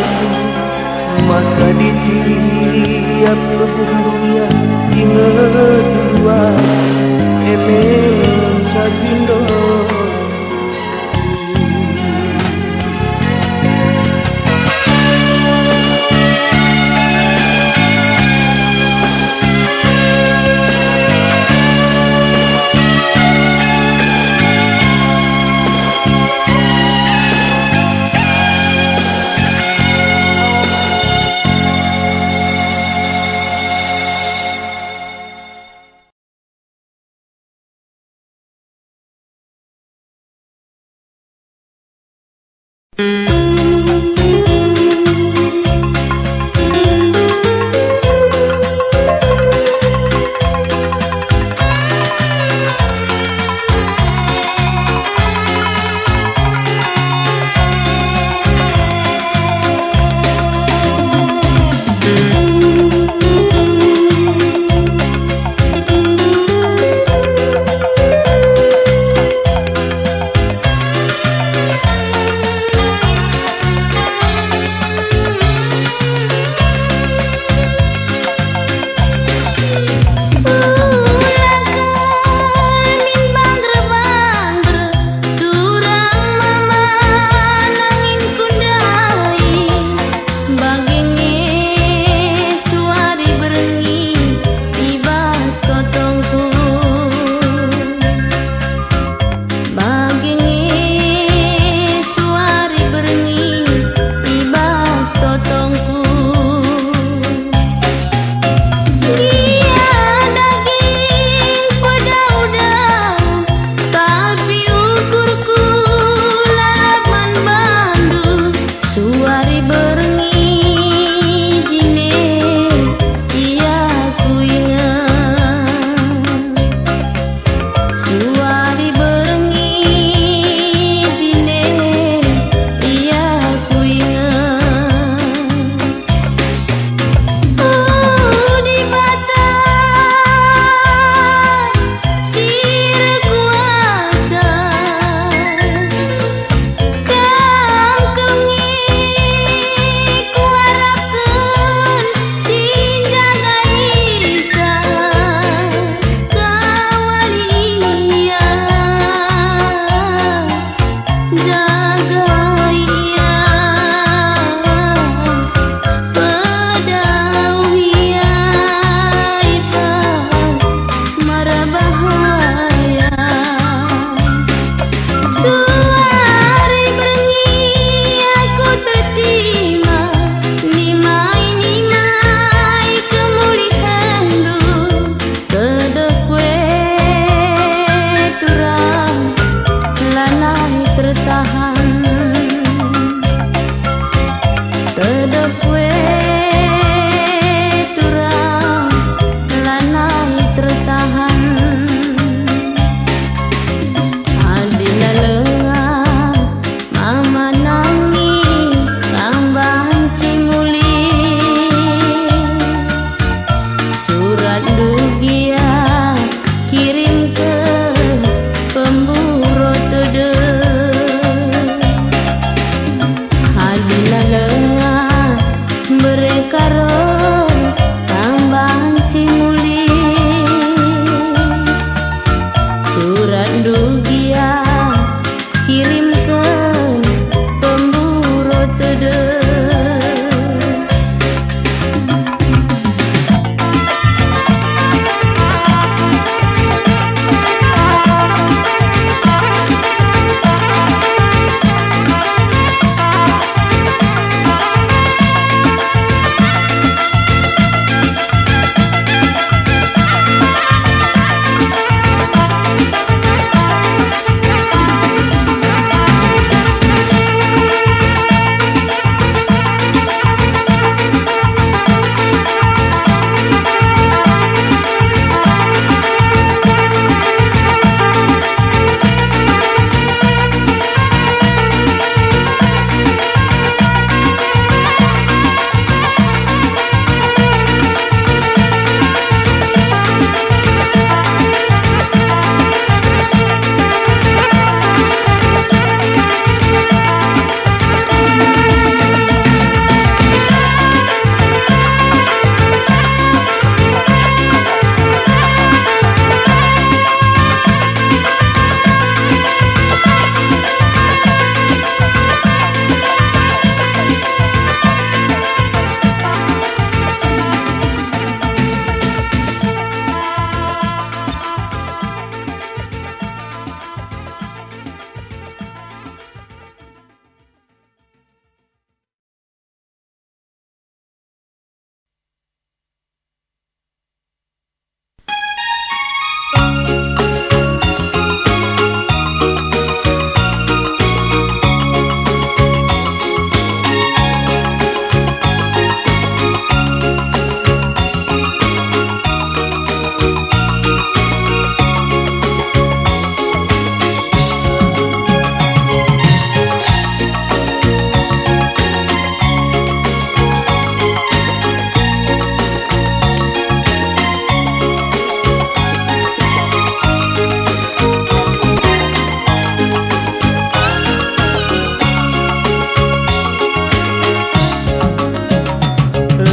Maka di tiap lebuhndu ia ingetndu aku, e me ngenca pindongku. Nandangi kam banci muli, suratndu gia kirimken pemburu tedeh. Adina lenga bere karo kam banci muli, suratndu gia kirimken pemburu tedeh.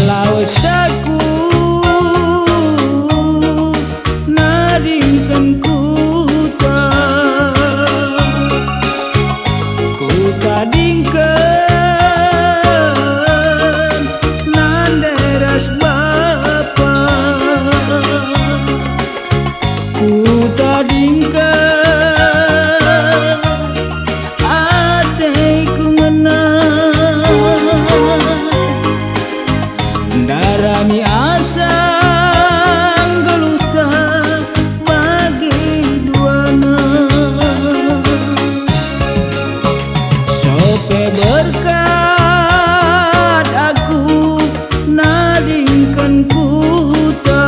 Lawes aku nadingken kuta, kutadingken nande ras bapa. Kutadingken ateku ngena, ndarami asa nggeluhta bagi duana. Sope berkat aku nadingken kuta,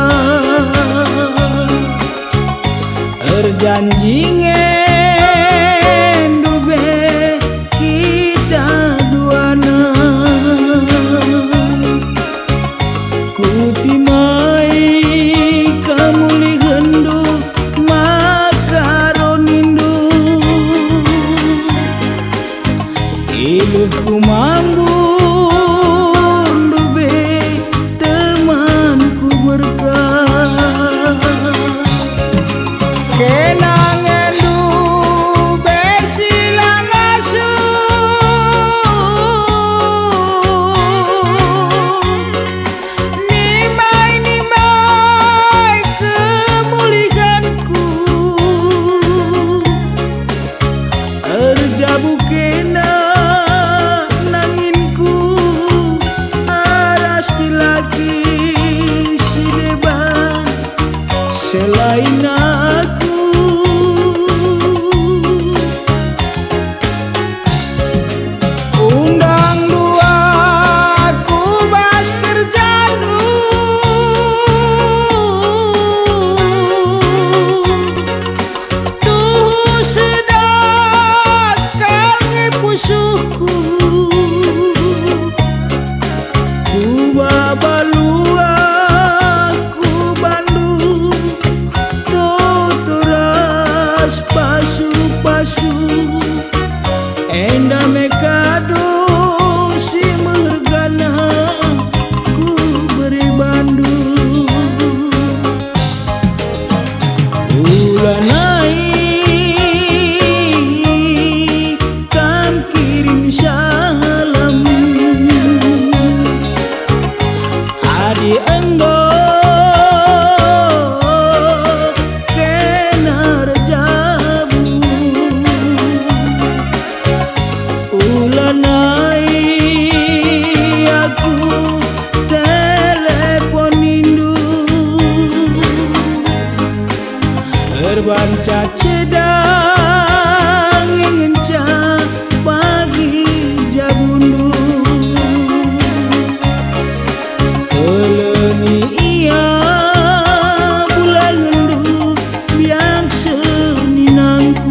erjanji nge ndube kita duana. Kutimai kemulihenndu maka ronindu. Iluhku mambur ndube temanku berkat. Kenangendu bersilang ngasup. Nimai-nimai kemulihanku, erjabu kena nangin Lanai aku teleponindu, erbanca cedang ngenca bagi jabundu. Kelengi ia bulangenndu biang seninangku.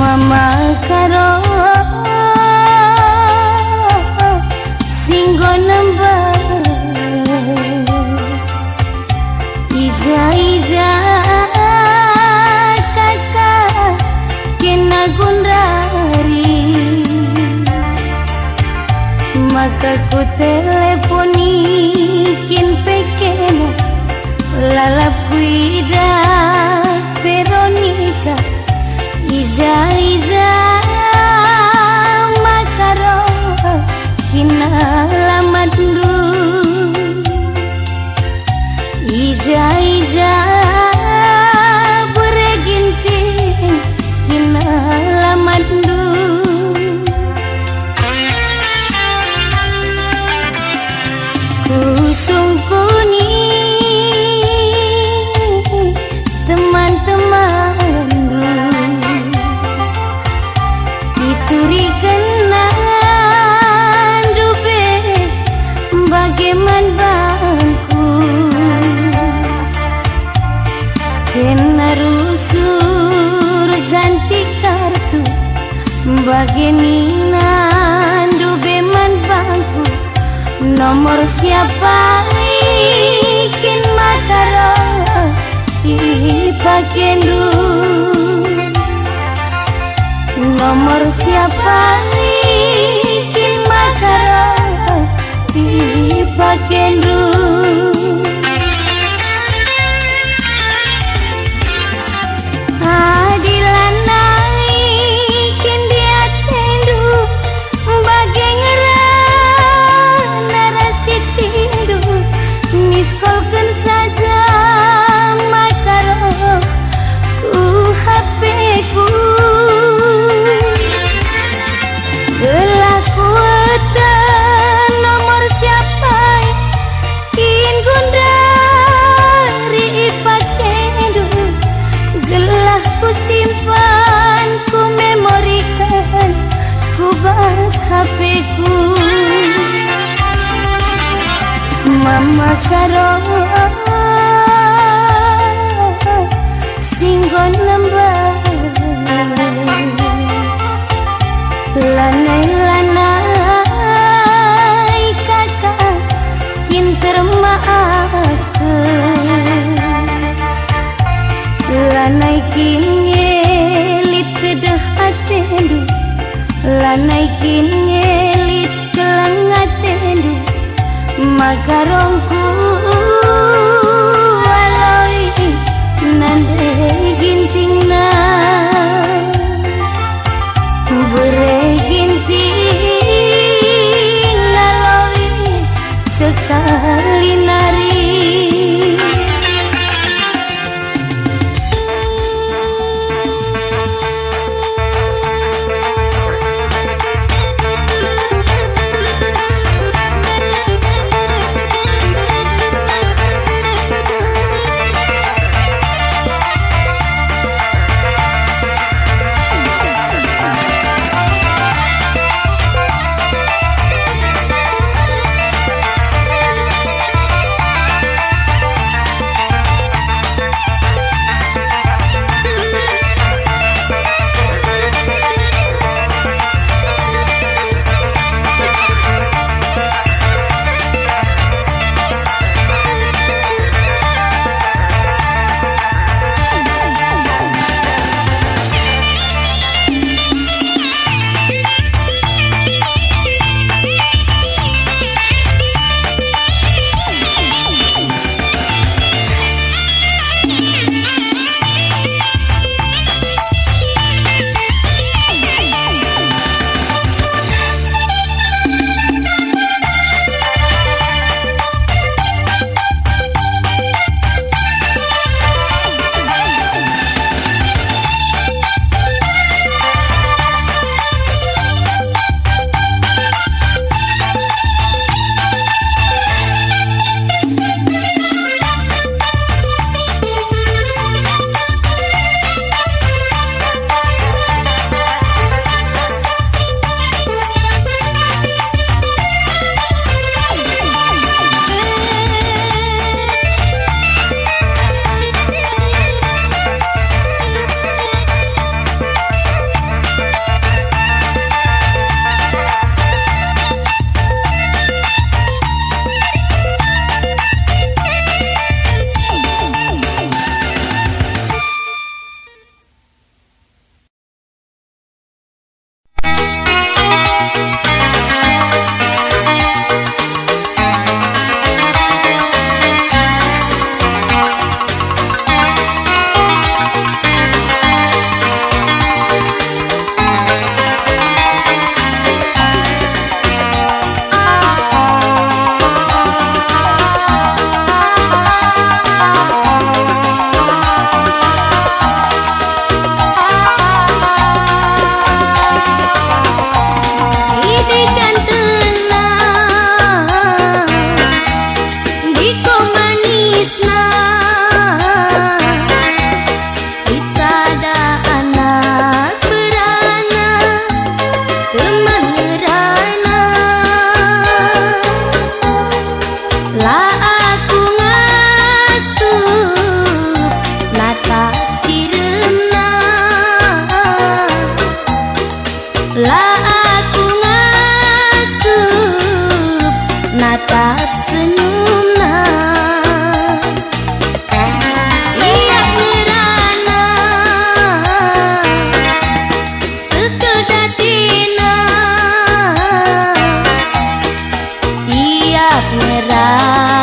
Mama Karo si enggo nembeh, ija-ija kaka kena gundari, maka ku teleponi kin pe kena. Lalap kuidah Veronika, ija-ija maka roh kinalamatndu, ija-ija bere Ginting kinalamatndu. Kusungkuni teman-temanndu, iturikenna ndu pe Keman bangku, kena rusur ganti kartu, bage ninandu be man bangku, nomor siapa ikin maka roh ipakendu. Nomor siapa ikin maka roh ipakendu. Adi lanai kin diatendu, bage ngerana ras itindu, miskolken saja maka roh ku H P-ku. Gelah kueteh nomor siapa kin gundari ipakendu, gelah kusimpan, kumemoriken ku bas H P-ku. Mama Karo si enggo nembah. Lanai-lanai kaka kin termaafken. Lanai kin nge lit kedeh atendu. Lanai kin nge lit keleng atendu. Maka rongku aloi nande gintingna. Bere ginting aloi sekali nari. Tatap senyumna, iap ngerana, sekel datina, iap ngerana.